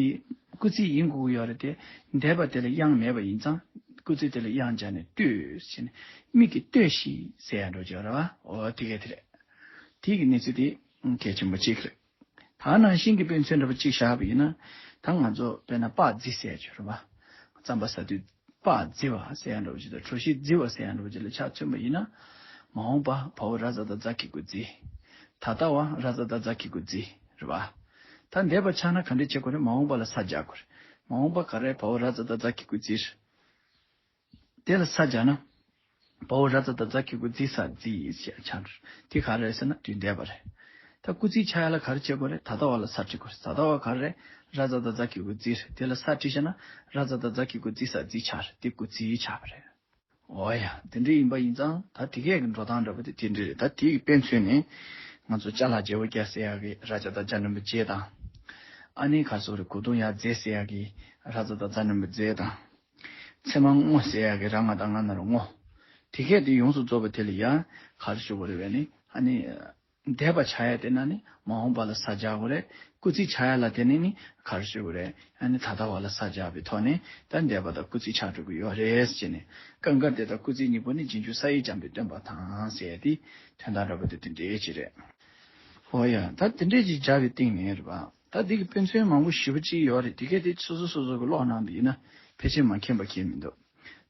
སྐུལ་ཚིག་ཡིན་དགོས་ཀྱི་ཡོད་རེད་དེ། འདས་པ་དེ་ལ་དབྱངས་མེད་པ་ཡིན་ཙང་། སྐུལ་ཚིག་དེ་ལ་དབྱངས་སྦྱར་ནས་ལྟོས་ཟེར་ནས། མིག་གིས་ལྟོས་ཤིག་ཟེར་ཡག་འདྲ་པོ་ཅིག་ཡོད་རེད་པ། འོ་དེ་ག་དེ་རེད། དེ་གི་གནས་ཚུལ་དེ་གལ་ཆེན་པོ་གཅིག་རེད། ད་ནང་བཞིན་གྱི་དཔེ་མཚོན་འདྲ་པོ་གཅིག་བཞག་པ་ཡིན་ན། ད་ང་ཚོ་དཔེར་ན་པ་རྫི་ཟེར་ཡག་ཅིག་ཡོད་རེད་པ། རྩམ་པ་ཟ་དུས་པ་རྫི་བ་ཟེར་ཡག་འདྲ་པོ་ཅིག་དང་། གྲོ་ཞིབ་རྫི་བ་ཟེར་ཡག་འདྲ་པོ་ཅིག་ལ་ཆ་མཚོན་པ་ཡིན་ན། མ་འོངས་པ་བའོ་ར་ཛ་ད་ཛ་གི་གུ་རྫི། ད་ལྟ་བ་ར་ཛ་ད་ཛ་གི་གུ་རྫི་རེད་པ། ད་འདས་པ་ཆགས་ན་ག་འདྲ་བྱེད་དགོས་རེད། མ་འོངས་པ་ལ་ས་སྦྱར་དགོས་རེད། མ་འོངས་པ་ག་རེ་རེད། བའོ་ར་ཛ་ད་ཛ་གི་གུ་རྫི་རེད། དེ་ལ་ས་སྦྱར་ན། བའོ་ར་ཛ་ད་ཛ་གི་གུ་རྫི་ས་རྫི་ཡིས་ཆགས་འགྲོ། དེ་ག་རེ་རེད་ཟེར་ན་དུས་འདས་པ་རེད། ད་སྐུལ་ཚིག་ཆགས་ཡག་ལ་ག་རེ་བྱེད་དགོས་རེད། ད་ལྟ་བ་ལ་ས་བྲི་དགོས་རེད། ད་ལྟ་བ་ག་རེ་རེད། ར་ཛ་ད་ཛ་གི་གུ་རྫི་རེད། དེ་ལ་ས་བྲིས་བྱས་ན་ར་ཛ་ད་ཛ་གི་གུ་རྫི་ས་རྫི་ཆགས་རེད། དེ་སྐུལ་ཚིག་ཆགས་པ་རེད། འོ་ཡ། དེ་འདྲ་ཡིན་པ་ཡིན་ཙང་། ད་དེ་གས་ཀྱི་འགྲོ་སྟངས་འདྲ་པོ་དེ་དེ་འདྲ་རེད། ད་དེ་གི་དཔེ་མཚོན་ནས་ང་ཚོ་ཅ་ལག་བརྗེ་པོ་རྒྱག་ཟེར་ཡག་གི་ར་ཛ་ད་ཛ་འགྲེང་བུ་རྗེ་དང་། ཨ་ནི་ག་རེ་ཟེར་དགོས་རེད། གོས་ཐུང་ཡར་འཛེགས་ཟེར་ཡག་གི་ར་ཛ་ད་ཛ་འགྲེང་བུ་རྫེ་དང་། ཚེར་མ་རྔོ་ཟེར་ཡག་གི་ར་ང་བཏགས་རྔ་ན་རོ་རྔོ། དེ་གས་དེ་ཡོངས་སུ་རྫོགས་པ་དེ་ལ་ཡང་ག་རེ་ཞུ་དགོས་རེད་པས་ནི། ཨ་ནི་འདས་པ་ཆགས་ཡག་དེ་ན་ནི་མ་འོངས་པ་ལ་ས་སྦྱར་དགོས་རེད། སྐུལ་ཚིག་ཆགས་ཡག་ལ་དེ་ནི་ནི་ག་རེ་ཞུ་དགོས་རེད། ཨ་ནི་ད་ལྟ་བ་ལ་ས་སྦྱར་བའི་ཐོག་ནས་ད་འདས་པ་དང་སྐུལ་ཚིག་ཆགས་འགྲོ་གི་ཡོད་རེད་ཟེར་ནས། ཀུན་དགར་འདས་དང་སྐུལ་ཚིག་གཉིས་པོ་ནི་རྗེས་འཇུག་ས་ཡིག་རྐྱང་པས་སྟོན་པ་དང་ཟེར་ཡག་དེ་དོན་དག་འདྲ་པོ་དེ་དེ་འདྲའི་ཅིག་རེད། ཨོ་ཡ། ད་དེ་འདྲས་ཅིག་སྦྱར་བའི་སྟེང་ནས་རེད་པ། ད་འདི་གི་དཔེ་མཚོན་མང་པོ་ཞེ་པོ་ཅིག་ཡོད་རེད། དེ་གས་དེ་སོ་སོ་སོ་སོ་གི་ཀློག་གནང་བ་ཡིན་ན་ཕལ་ཆེར་མ་མཁྱེན་པ་ཁྱད་མི་འདུག་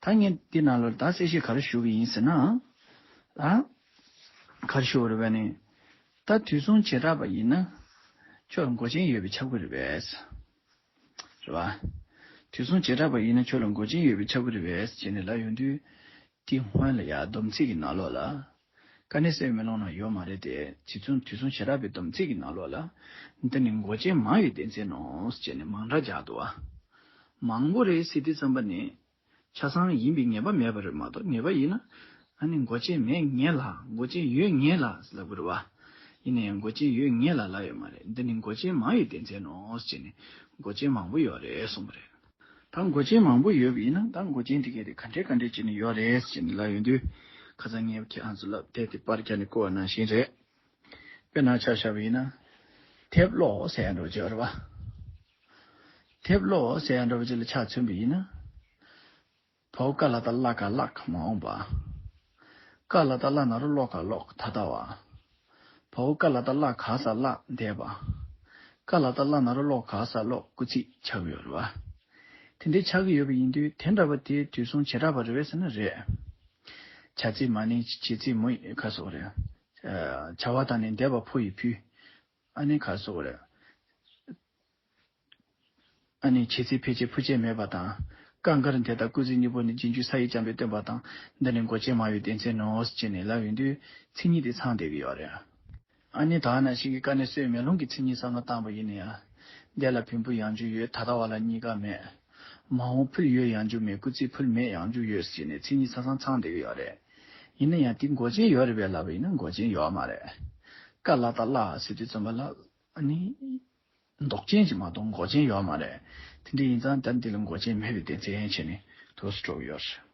ད་ངས་འདི་ནང་ལོགས་ད་གསལ་བཤད་ག་རེ་ཞུ་གི་ཡིན་ཟེར་ན། ད་ག་རེ་ཞུ་བ་རེད་པས་ནི། ད་དུས་མཚུངས་བྱེ་བྲག་པ་ཡིན་ན་ཁྱོད་ལ་མགོ་ཅན་ཡོད་པས་ཁྱབ་ཀྱི་རེད་པས། རེད་པ། དུས་མཚུངས་བྱེ་བྲག་པ་ཡིན་ན་ཁྱོད་ལ་མགོ་ཅན་ཡོད་པས་ཁྱབ་ཀྱི་རེད་པས་ཟེར་ནས་ལབ་ཡོང་དུས། དེ་སྔོན་ལ་ཡ་སྡོམ་ཚིག་གི་ནང་ལོགས་ལ། དཀའ་གནད་གསལ་བའི་མེ་ལོང་ན་ཡོད་མ་རེད་དེ། དུས་མཚུངས་དུས་མཚུངས་བྱེ་བྲག་པའི་སྡོམ་ཚིག་གི་ནང་ལོགས་ལ། འདི་ནི་མགོ་ཅན་མང་བའི་སྡེ་ཚན་ནོ་ཟེར་ནས་མང་སྦྲགས་སྦྱར་འདུག་བ། མང་པོ་རེད་ཟེར་དུས་ཙམ་པ་ནི། ཆ་ཚང་ཡིན་པའི་ངེས་པ་མེད་པ་རེད་མ་གཏོགས། ངེས་པ་ཡིན་ན། ཨ་ནི་མགོ་ཅན་མེད་ངེས་ལ། མགོ་ཅན་ཡོད་ངེས་ལ་ཟེར་ལབ་དགོས་རེད་བ། ཡིན་ན་ཡང་མགོ་ཅན་ཡོད་ངེས་ལ་ལབ་ཡོད་མ་རེད། འདི་ནི་མགོ་ཅན་མང་བའི་སྡེ་ཚན་ནོ་ཟེར་ནས་མགོ་ཅན་མང་པོ་ཡོད་རེད་གསུངས་པ་རེད། ད་མགོ་ཅན་མང་པོ་ཡོད་པ་ཡིན་ན་ད་མགོ་ཅན་དེ་གས་དེ་ག་འདྲས་ག་འདྲས་བྱས་ནས་ཡོད་རེད་ཟེར་ནས་ལབ་ཡོང་དུས། ཁ་སང་ངས་ཁྱེད་རང་ཚོ་ལབ་དེ་དེ་པར་རྒྱག་ནས་བཀོད་པ་ནང་བཞིན་རེད། དཔེར་ན་ཆ་བཞག་པ་ཡིན་ན། མཐེབ་ལོག་ཟེར་ཡ་འདྲ་བོ་ཅིག་ཡོད་རེད་པ། མཐེབ་ལོག་ཟེར་ཡ་འདྲ་བོ་ཅིག་ལ་ཆ་མཚོན་པ་ཡིན་ན། བའོ་ཀ་ལ་བཏགས་ཀླ་ག་ཀླག་མ་འོངས་པ། ཀ་ལ་བཏགས་གླ་ན་རོ་ཀློ་ག་ཀློག་ད་ལྟ་བ། བའོ་ཀ་ལ་བཏགས་གླ་ག་ས་གླགས་འདས་པ། ཀ་ལ་བཏགས་གླ་ན་རོ་ཀློ་ག་ས་ཀློག་སྐུལ་ཚིག་ཆགས་ཀྱི་ཡོད་རེད་པ། དེ་འདྲའི་ཆགས་ཀྱི་ཡོད་པ་ཡིན་དུས་དེ་འདྲ་བ་དེ་དུས་གསུམ་བྱེ་བྲག་པ་རེད་པས་ཟེར་ན་རེད། བྱ་ཚིག་མ་ནིང་བྱེད་ཚིག་མུ་ཡི་ག་སོགས་རེད། བྱ་བ་དང་ནི་འདས་པ་ཕོ་ཡི་ཕུལ། ཨ་ནི་ག་སོགས་རེད། ཨ་ནི་བྱེད་ཚིག་ཕལ་ཆེར་ཕུ་ཆེ་མེད་པ་དང་། ཀ་མགར་འདས་དང་སྐུལ་ཚིག་གཉིས་པོ་ནི་རྗེས་འཇུག་ས་ཡིག་ཅན་པས་སྟོན་པ་དང་། འདི་ནི་མགོ་ཅན་མང་བའི་སྡེ་ཚན་ནོ་ཞེས་ནས་ལབ་ཡོང་དུས་མཚན་ཉིད་དེ་ཚང་བསྡད་ཀྱི་ཡོད་རེད། ཨ་ནི་ད་ནང་བཞིན་གྱི་ཀ་ནས་སྲོད་མེ་ལོང་གི་མཚན་ཉིད་བསམ་བློ་བཏང་པ་ཡིན་ན་ཡང་། འདས་ལ་བོན་སྤུ་ཡང་འཇུག་ཡོད། ད་ལྟ་བ་ལ་གཉིས་ཀ་མེད། མ་འོངས་ཕུལ་ཡོད་ཡང་འཇུག་མེད། སྐུལ་ཚིག་ཕུལ་མེད་ཡང་འཇུག་ཡོད་ཞེས་ནས་མཚན་ཉིད་ཆ་ཚང་ཚང་བསྡད་ཀྱི་ཡོད་རེད། ཡིན་ན་ཡང་དེ་མགོ་ཅན་ཡོད་རེད་པས་ལབ་པ་ཡིན་ན་མགོ་ཅན་ཡོད་མ་རེད། ཀ་ལ་བཏགས་གླ་ཟེར་དུས་ཙམ་པ་ལ་ཨ་ནི། འདོགས་ཅན་ཞིག་མ་གཏོགས་མགོ་ཅན་ཡོད་མ་རེད། དེ་འདྲ་ཡིན་ཙང་ད་འདི་ལ་མགོ་ཅན་མེད་པའི་སྡེ་ཚན་བྱས་ནས་དུས་སུ་འགྲོ་གི་ཡོད་རེད།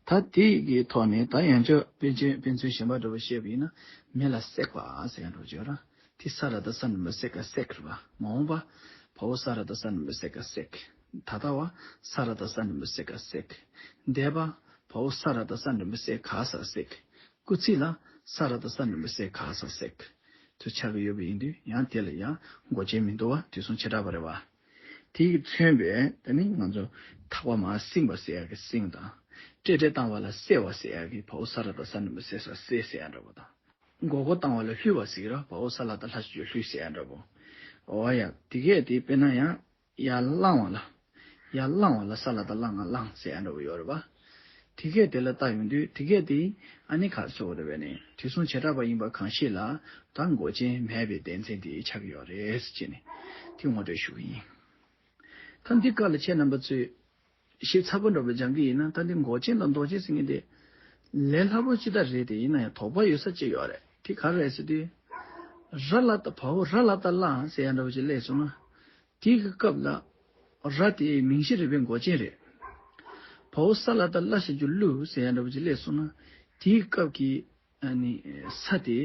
ད་དེ་གི་ཐོག་ནས་ད་ཡང་བསྐྱར་དཔེ་ཅན་དཔེ་མཚོན་གཞན་པ་འདྲ་བོ་བཤད་པ་ཡིན་ན། མེ་ལ་བསྲེགས་པ་ཟེར་ཡ་འདྲ་བོ་ཅིག་ཡོད་ར། དེ་ས་ར་བཏགས་ས་འགྲེང་བུ་སྲེ་ག་སྲེག་རེད་པ། མ་འོངས་པ། བའོ་ས་ར་བཏགས་ས་འགྲེང་བུ་སྲེ་ག་སྲེག་ད་ལྟ་བ། ས་ར་བཏགས་ས་འགྲེང་བུ་སྲེ་ག་སྲེག་འདས་པ། བའོ་ས་ར་བཏགས་ས་འགྲེང་བུ་སྲེ་ག་ས་སྲེག་སྐུལ་ཚིག་ལ་ས་ར་བཏགས་ས་འགྲེང་བུ་སྲེ་ག་ས་སྲེག་དུ་ཆགས་ཀྱི་ཡོད་པ་ཡིན་དུས་ཡང་དེ་ལ་ཡང་མགོ་ཅན་མི་འདུག་པ། དུས་གསུམ་བྱེ་བྲག་པ་རེད་པ། དེ་གིས་མཚོན་པའི་དེ་ནི་ང་ཚོ་ཐག་པ་མར་བསྲིངས་པ་ཟེར་ཡག་གི་བསྲིངས་དང་། ཀྲེ་ཀྲེ་བཏང་བ་ལ་བསྲེ་བ་ཟེར་ཡག་གི་བའོ་ས་ར་བཏགས་ས་འགྲེང་བུ་སྲེ་ས་བསྲེ་ཟེར་ཡག་འདྲ་པོ་དང་། མགོ་སྐོར་བཏང་བ་ལ་བསླུས་པ་ཟེར་གི་ར། བའོ་ས་ལ་བཏགས་སླ་ཞབས་ཀྱུ་བསླུས་ཟེར་ཡག་འདྲ་པོ། འོ་ཡ། དེ་གས་དེ་དཔེར་ན་ཡང་། ཡར་བསླང་བ་ལ། ཡར་བསླང་བ་ལ་ས་ལ་བཏགས་སླ་ང་བསླངས་ཟེར་ཡ་འདྲ་བོ་ཡོད་རེད་པ། དེ་གས་དེ་ལ་ལྟ་ཡོང་དུས་དེ་གས་དེ་ཨ་ནི་ག་རེ་ཟེར་དགོས་རེད་པས་ནི་དུས་གསུམ་བྱེ་བྲག་པ་ཡིན་པ་གང་ཞིག་ལ་ད་མགོ་ཅན་མེད་པའི་སྡེ་ཚན་དེ་ཆགས་ཀྱི་ཡོད་རེད་ཟེར་ནས་དེ་ངོ་སྤྲོད་ཞུ་གི་ཡིན། ད་འདི་སྐབས་ལ་ཁྱེད་རྣམ་པ་ཚོས་ཞིབ་ཚགས་པོ་འདྲ་པོ་སྦྱང་གི་ཡིན་ན་ད་འདི་མགོ་ཅན་དང་འདོགས་ཅན་ཟེར་མཁན་དེ་ལས་སླ་པོ་ཅི་ལྟར་རེད། དེ་ཡིན་ན་ཡང་དོགས་པ་ཡོད་ས་ཅིག་ཡོད་རེད། དེ་ག་རེ་རེད་ཟེར་དུས་ར་ལ་བཏགས་བའོ་ར་ལ་བཏགས་གླ་ཟེར་ཡ་འདྲ་པོ་ཅིག་སླེབས་སོང་ན། དེའི་སྐབས་ལ། ར་དེ་མིང་གཞི་རེད་པས་མགོ་ཅན་རེད། བའོ་ས་ལ་བཏགས་སླ་ཞབས་ཀྱུ་བསླུ་ཟེར་ཡ་འདྲ་པོ་ཅིག་སླེབས་སོང་ན། དེའི་སྐབས་ཀྱི་ཨ་ནི་ས་དེ་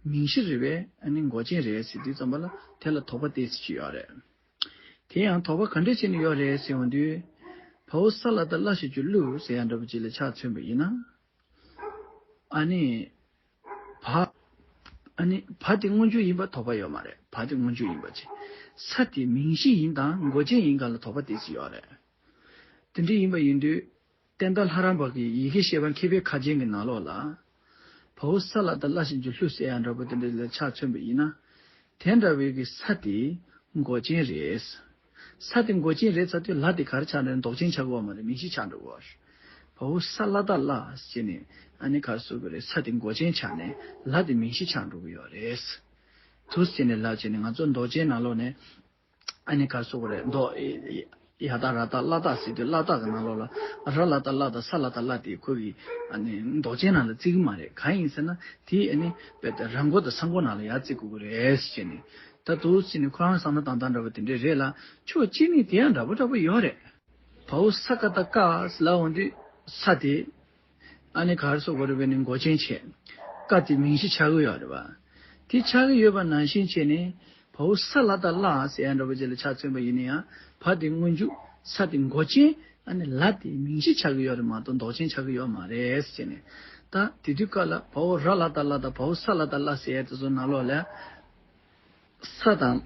མིང་གཞི་རེད་པས་ཨ་ནི་མགོ་ཅན་རེད་ཟེར་དུས་ཙམ་པ་ལ་དེ་ལ་དོགས་པ་ཏོག་ཙམ་ཅིག་ཡོད་རེད། དེ་ཡང་དོགས་པ་ག་འདྲས་བྱས་ནས་ཡོད་རེད་ཟེར་ཡོང་དུས། བའོ་ས་ལ་བཏགས་སླ་ཞབས་ཀྱུ་བསླུ་ཟེར་ཡ་འདྲ་པོ་ཅིག་ལ་ཆ་མཚོན་པ་ཡིན་ན། ཨ་ནི། བ། ཨ་ནི་བ་དེ་སྔོན་འཇུག་ཡིན་པ་དོགས་པ་ཡོད་མ་རེད། བ་དེ་སྔོན་འཇུག་ཡིན་པ་བྱས། ས་དེ་མིང་གཞི་ཡིན་དང་མགོ་ཅན་ཡིན་ག་ལ་དོགས་པ་ཏོག་ཙམ་ཡོད་རེད། དེ་འདྲ་ཡིན་པ་ཡིན་དུས། བསྟན་དར་ལྷ་རམས་པ་གི་ཡི་གེ་བཤད་པ་མཁས་པའི་ཁ་རྒྱན་གྱི་ནང་ལོགས་ལ། བའོ་ས་ལ་བཏགས་སླ་ཞབས་ཀྱུ་བསླུ་ཟེར་ཡ་འདྲ་པོ་དེ་འདྲ་ལ་ཆ་མཚོན་པ་ཡིན་ན། དེ་འདྲ་བའི་གི་ས་དེ་མགོ་ཅན་རེད། ས་དེ་མགོ་ཅན་རེད་ཚར་དུས་ལ་དེ་ག་རེ་ཆགས་འགྲོ་འདོགས་ཅན་ཆགས་ཀྱི་ཡོད་མ་རེད། མིང་གཞི་ཆགས་འགྲོ་གི་ཡོད་རེད། བའོ་ས་ལ་བཏགས་གླ་ཟེར་ནས་ཨ་ནི་ག་རེ་ཟེར་དགོས་རེད། ས་དེ་མགོ་ཅན་ཆགས་ནས་ལ་དེ་མིང་གཞི་ཆགས་འགྲོ་གི་ཡོད་རེད། དུ་ཟེར་ནས་ལ་བྱས་ནས་ང་ཚོ་འདོགས་ཅན་ནང་ལོགས་ནས། ཨ་ནི་ག་རེ་ཟེར་དགོས་རེད། མདོ། ཡ་བཏགས་ར་བཏགས་གླ་བཏགས་ཟེར་དུས་གླ་བཏགས་ཀྱི་ནང་ལོགས་ལ་ར་ལ་བཏགས་གླ་དང་ས་ལ་བཏགས་གླ་དེ་ཁོ་གི་ཨ་ནི་འདོགས་ཅན་ནང་ལ་བརྩི་གི་མ་རེད། གང་ཡིན་ཟེར་ན་དེ་ཨ་ནི་ར་མགོ་དང་ས་མགོ་ནང་ལ་ཡར་བརྩི་དགོས་ཀྱི་རེད་ཟེར་ནས། ད་དུ་ཟེར་ནས་ཁོ་རང་བསམ་བློ་བཏང་སྟངས་འདྲ་པོ་དེ་འདྲས་རེད་ལ། ཕྱོགས་གཅིག་ནས་དེ་ཡང་འདྲ་པོ་འདྲ་པོ་ཡོད་རེད། བའོ་ས་ཀ་བཏགས་ཀ་ལབ་འོང་དུས་ས་དེ། ཨ་ནི་ག་རེ་ཟེར་དགོས་རེད་པས་ནི་མགོ་ཅན་བྱས། ཀ་དེ་མིང་གཞི་ཆགས་ཀྱི་ཡོད་རེད་པ། དེ་ཆགས་ཀྱི་ཡོད་པ་ནང་བཞིན་བྱས་ནས་བའོ་ས་ལ་བཏགས་གླ་ཟེར་ཡ་འདྲ་པོ་ཅིག་ལ་ཆ་མཚོན་པ་ཡིན་ན་ཡང་བ་དེ་སྔོན་འཇུག་ས་དེ་མགོ་ཅན། ཨ་ནི་ལ་དེ་མིང་གཞི་ཆགས་ཀྱི་ཡོད་རེད་མ་གཏོགས་འདོགས་ཅན་ཆགས་ཀྱི་ཡོད་མ་རེད་ཟེར་ནས། ད་དེ་དུས་སྐབས་ལ་བའོ་ར་ལ་བཏགས་གླ་དང་བའོ་ས་ལ་བཏགས་གླ་ཟེར་ཡ་དེ་ཚོ་ནང་ལོགས་ལ། ས་དང་།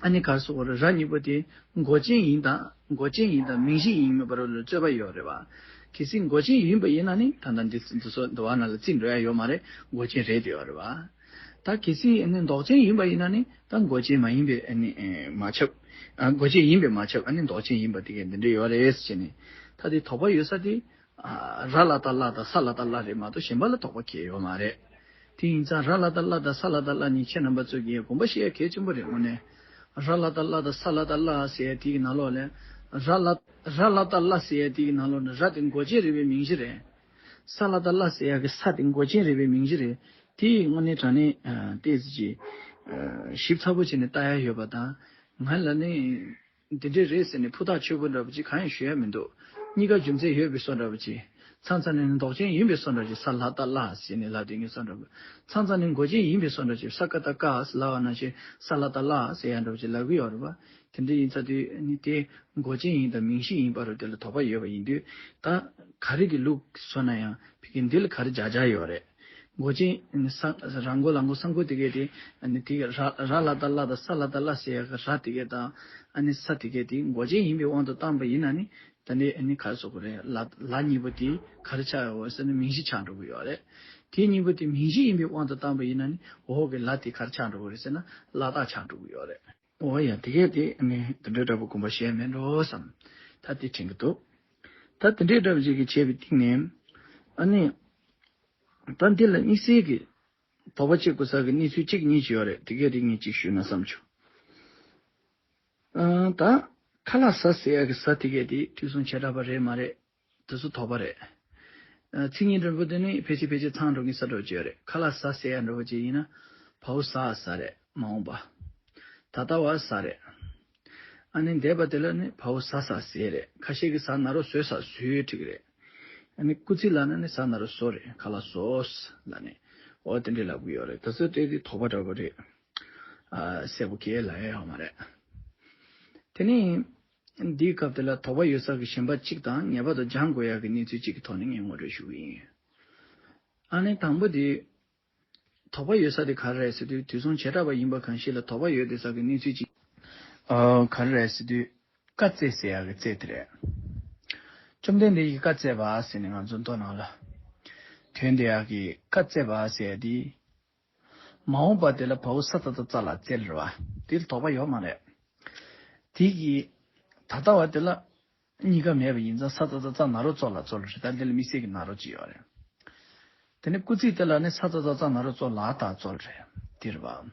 ཨ་ནི་ག་རེ་ཟེར་དགོས་རེད། ར་གཉིས་པོ་དེ་མགོ་ཅན་ཡིན་དང་མགོ་ཅན་ཡིན་དང་མིང་གཞི་ཡིན་མིན་བར་ལ་རྩོད་པ་ཡོད་རེད་པ། གལ་སྲིད་མགོ་ཅན་ཡིན་པ་ཡིན་ན་ནི་ད་ལྟ་འདི་འདི་ཚོ་འདུལ་བ་ནང་ལ་བརྩི་འགྲོ་ཡ་ཡོད་མ་རེད། མགོ་ཅན་རེད་དེ་ཡོད་རེད་པ། ད་གལ་སྲིད་ཨ་ནི་འདོགས་ཅན་ཡིན་པ་ཡིན་ན་ནི་ད་མགོ་ཅན་མ་ཡིན་པའི་ཨ་ནི་མ་ཁྱབ། ཨ་མགོ་ཅན་ཡིན་པས་མ་ཁྱབ་ཨ་ནི་འདོགས་ཅན་ཡིན་པ་དེ་གས་འདི་འདྲ་ཡོད་རེད་ཟེར་ནས། ད་དེ་དོགས་པ་ཡོད་ས་དེ། ར་ལ་བཏགས་གླ་དང་ས་ལ་བཏགས་གླ་རེད་མ་གཏོགས་གཞན་པ་ལ་དོགས་པ་གང་ཡང་ཡོད་མ་རེད། དེ་ཡིན་ཙང་ར་ལ་བཏགས་གླ་དང་ས་ལ་བཏགས་གླ་གཉིས་ཁྱེད་རྣམ་པ་ཚོ་གིས་དགོངས་པ་བཞེས་ཡ་གལ་ཆེན་པོ་རེད་དངོས་གནས། ར་ལ་བཏགས་གླ་དང་ས་ལ་བཏགས་གླ་ཟེར་ཡ་དེ་གི་ནང་ལོགས་ལ། ར་ལ་ར་ལ་བཏགས་གླ་ཟེར་ཡ་དེ་གི་ནང་ལོགས་ལ་ར་དེ་མགོ་ཅན་རེད་པའི་མིང་གཞི་རེད། ས་ལ་བཏགས་གླ་ཟེར་ཡ་གི་ས་དེ་མགོ་ཅན་རེད་པའི་མིང་གཞི་རེད། དེ་དངོས་གནས་དྲང་གནས་ཨ་ཏོག་ཙམ་ཅིག་ཨ་ཞིབ་ཚགས་པོ་བྱས་ནས་ལྟ་ཡ་ཡོད་པ་དང་། ང་ལ་ནི་འདི་འདྲས་རེད་ཟེར་ནས་ཕུ་ཐག་ཆོད་པོ་འདྲ་པོ་ཅིག་གང་ཡང་ཞུ་ཡ་མི་འདུག་གཉིས་ཀ་རྒྱུ་མཚན་ཡོད་པའི་བཟོ་འདྲ་པོ་ཅིག་མཚམས་མཚམས་ནས་མདོག་ཅན་ཡིན་པའི་བཟོ་འདྲ་ཅིག་ས་ལ་བཏགས་སླ་ཟེར་ནས་ལབ་དེ་ངའི་བཟོ་འདྲ་པོ། མཚམས་མཚམས་ནས་མགོ་ཅན་ཡིན་པའི་བཟོ་འདྲ་ཅིག་ས་ཀ་བཏགས་སྐ་ལབ་པ་ནང་བཞིན་ས་ལ་བཏགས་སླ་ཟེར་ཡ་འདྲ་པོ་ཅིག་ལབ་གི་ཡོད་རེད་པ། དེ་འདྲ་ཡིན་ཙང་དུས་ནི་དེ་མགོ་ཅན་ཡིན་དང་མིང་གཞི་ཡིན་བར་དུ་དེ་ལ་དོགས་པ་ཡོད་པ་ཡིན་དུས། ད་ག་རེ་གི་ལུགས་བཟོ་ན་ཡང་ཕ་གི་འདི་ལ་ག་རེ་སྦྱར་སྦྱར་ཡོད་རེད། མགོ་ཅན་ས་ར་མགོ་ལ་མགོ་ས་མགོ་དེ་གས་དེ་ཨ་ནི་དེ་གས་ར་ར་ལ་བཏགས་རླ་དང་ས་ལ་བཏགས་སླ་ཟེར་ཡ་གི་ར་དེ་གས་དང་ཨ་ནི་ས་དེ་གས་དེ་མགོ་ཅན་ཡིན་པའི་དབང་དུ་བཏང་པ་ཡིན་ན་ནི། ད་ནི་ཨ་ནི་ག་རེ་ཟེར་དགོས་རེད། ལ་ལ་གཉིས་པོ་དེ་ག་རེ་ཆགས་ཡོད་ཟེར་ན་མིང་གཞི་ཆགས་འགྲོ་གི་ཡོད་རེད། དེ་གཉིས་པོ་དེ་མིང་གཞི་ཡིན་པའི་དབང་དུ་བཏང་པ་ཡིན་ན་ནི་འོག་གི་ལ་དེ་ག་རེ་ཆགས་འགྲོ་གི་རེད་ཟེར་ན་ལ་རྟགས་ཆགས་འགྲོ་གི་ཡོད་རེད། འོ་ཡ། དེ་གས་དེ་ཨ་ནི་དེ་འདྲའི་འདྲ་པོ་དགོངས་པ་བཞེས་མེད་འགྲོ་བསམ། ད་དེ་དྲན་གི་འདུག་ད་དེ་འདྲའི་འདྲ་པོ་ཅིག་གིས་བྱས་པའི་སྟེང་ནས་ཨ་ནི་ད་འདི་ལ་དམིགས་བསལ་གྱི་དོགས་པ་གཅོད་དགོས་ས་གི་གནས་ཚུལ་གཅིག་གཉིས་ཅིག་ཡོད་རེད། དེ་གས་དེ་ངས་གཅིག་ཞུས་ན་བསམ་བྱུང་། ཨ་ད་ཁ་ལག་ཟ་ཟེར་ཡ་གི་ཟ་དེ་གས་དེ་དུས་གསུམ་བྱེ་བྲག་པ་རེད་མ་རེད། དེ་ཚོ་དོགས་པ་རེད། ཨ་མཚན་ཉིད་འདྲ་པོ་དེ་ནི་ཕལ་ཆེར་ཕལ་ཆེར་ཚང་འགྲོ་གི་ས་འདྲ་པོ་ཅིག་ཡོད་རེད། ཁ་ལག་ཟ་ཟེར་ཡ་འདྲ་པོ་ཅིག་ཡིན་ན་བའོ་ཟ་ཟ་རེད། མ་འོངས་པ། ད་ལྟ་བ་ཟ་རེད། ཨ་ནི་འདས་པ་དེ་ལ་ནི་བའོ་ཟ་ཟ་ཟེར་རེད། ཁ་ཤས་ཀྱིས་ཟ་ན་རོ་ཟོས་ཟ་ཟོས་འགྲིག་རེད། ཨ་ནི་སྐུལ་ཚིག་ལབ་ན་ནི་ཟ་ན་རོ་ཟོ་རེད། ཁ་ལག་ཟོས་ལབ་ནི་འོ་དེ་འདྲས་ལབ་གི་ཡོད་རེད། དེ་ཚོ་དེ་དེ་དོགས་པ་འདྲ་པོ་རེད། ཨ་གསལ་པོ་གས་ལབ་ཡ་ཡོད་མ་རེད། དེ་ནི་འདིའི་སྐབས་དེ་ལ་དོགས་པ་ཡོད་ས་གི་གཞན་པ་གཅིག་དང་ངེས་པར་དུ་སྦྱང་དགོས་ཡ་གི་གནས་ཚུལ་གཅིག་གི་ཐོག་ནས་ངས་ངོ་སྤྲོད་ཞུ་གི་ཡིན། ཨ་ནི་དང་པོ་དེ། དོགས་པ་ཡོད་ས་དེ་ག་རེ་རེད་ཟེར་དུས་དུས་གསུམ་བྱེ་བྲག་པ་ཡིན་པ་གང་ཞིག་ལ་དོགས་པ་ཡོད་བསྡད་ས་གི་གནས་ཚུལ་གཅིག་ཨ་ག་རེ་རེད་ཟེར་དུས་བཀའ་སྩལ་ཟེར་ཡག་གི་སྩལ་དེ་རེད། བཅོམ་ལྡན་འདས་ཀྱིས་བཀའ་སྩལ་པ་ཟེར་ནས་ང་ཚོ་མདོ་ནང་ལ་དོན་དེ་ཡག་གི་བཀའ་སྩལ་པ་ཟེར་ཡག་དེ། མ་འོངས་པ་དེ་ལ་བའོ་ས་ཏ་བཏགས་སྩ་ལ་སྩལ་རེད་བ། དེ་ལ་དོགས་པ་ཡོད་མ་རེད། དེ་གི་ད་ལྟ་བ་དེ་ལ། གཉིས་ཀ་མེད་པ་ཡིན་ཙང་ས་ཏ་བཏགས་སྩ་ན་རོ་ཙོ་ལ་ཙོལ་རེད། ད་འདི་ལ་དམིགས་བསལ་གྱི་ན་རོ་ཅིག་ཡོད་རེད། དེ་ནས་སྐུལ་ཚིག་དེ་ལ་ནི་ས་ཏ་བཏགས་སྩ་ན་རོ་ཙོ་ལ་ད་ཙོལ་རེད། དེ་རེད་བ།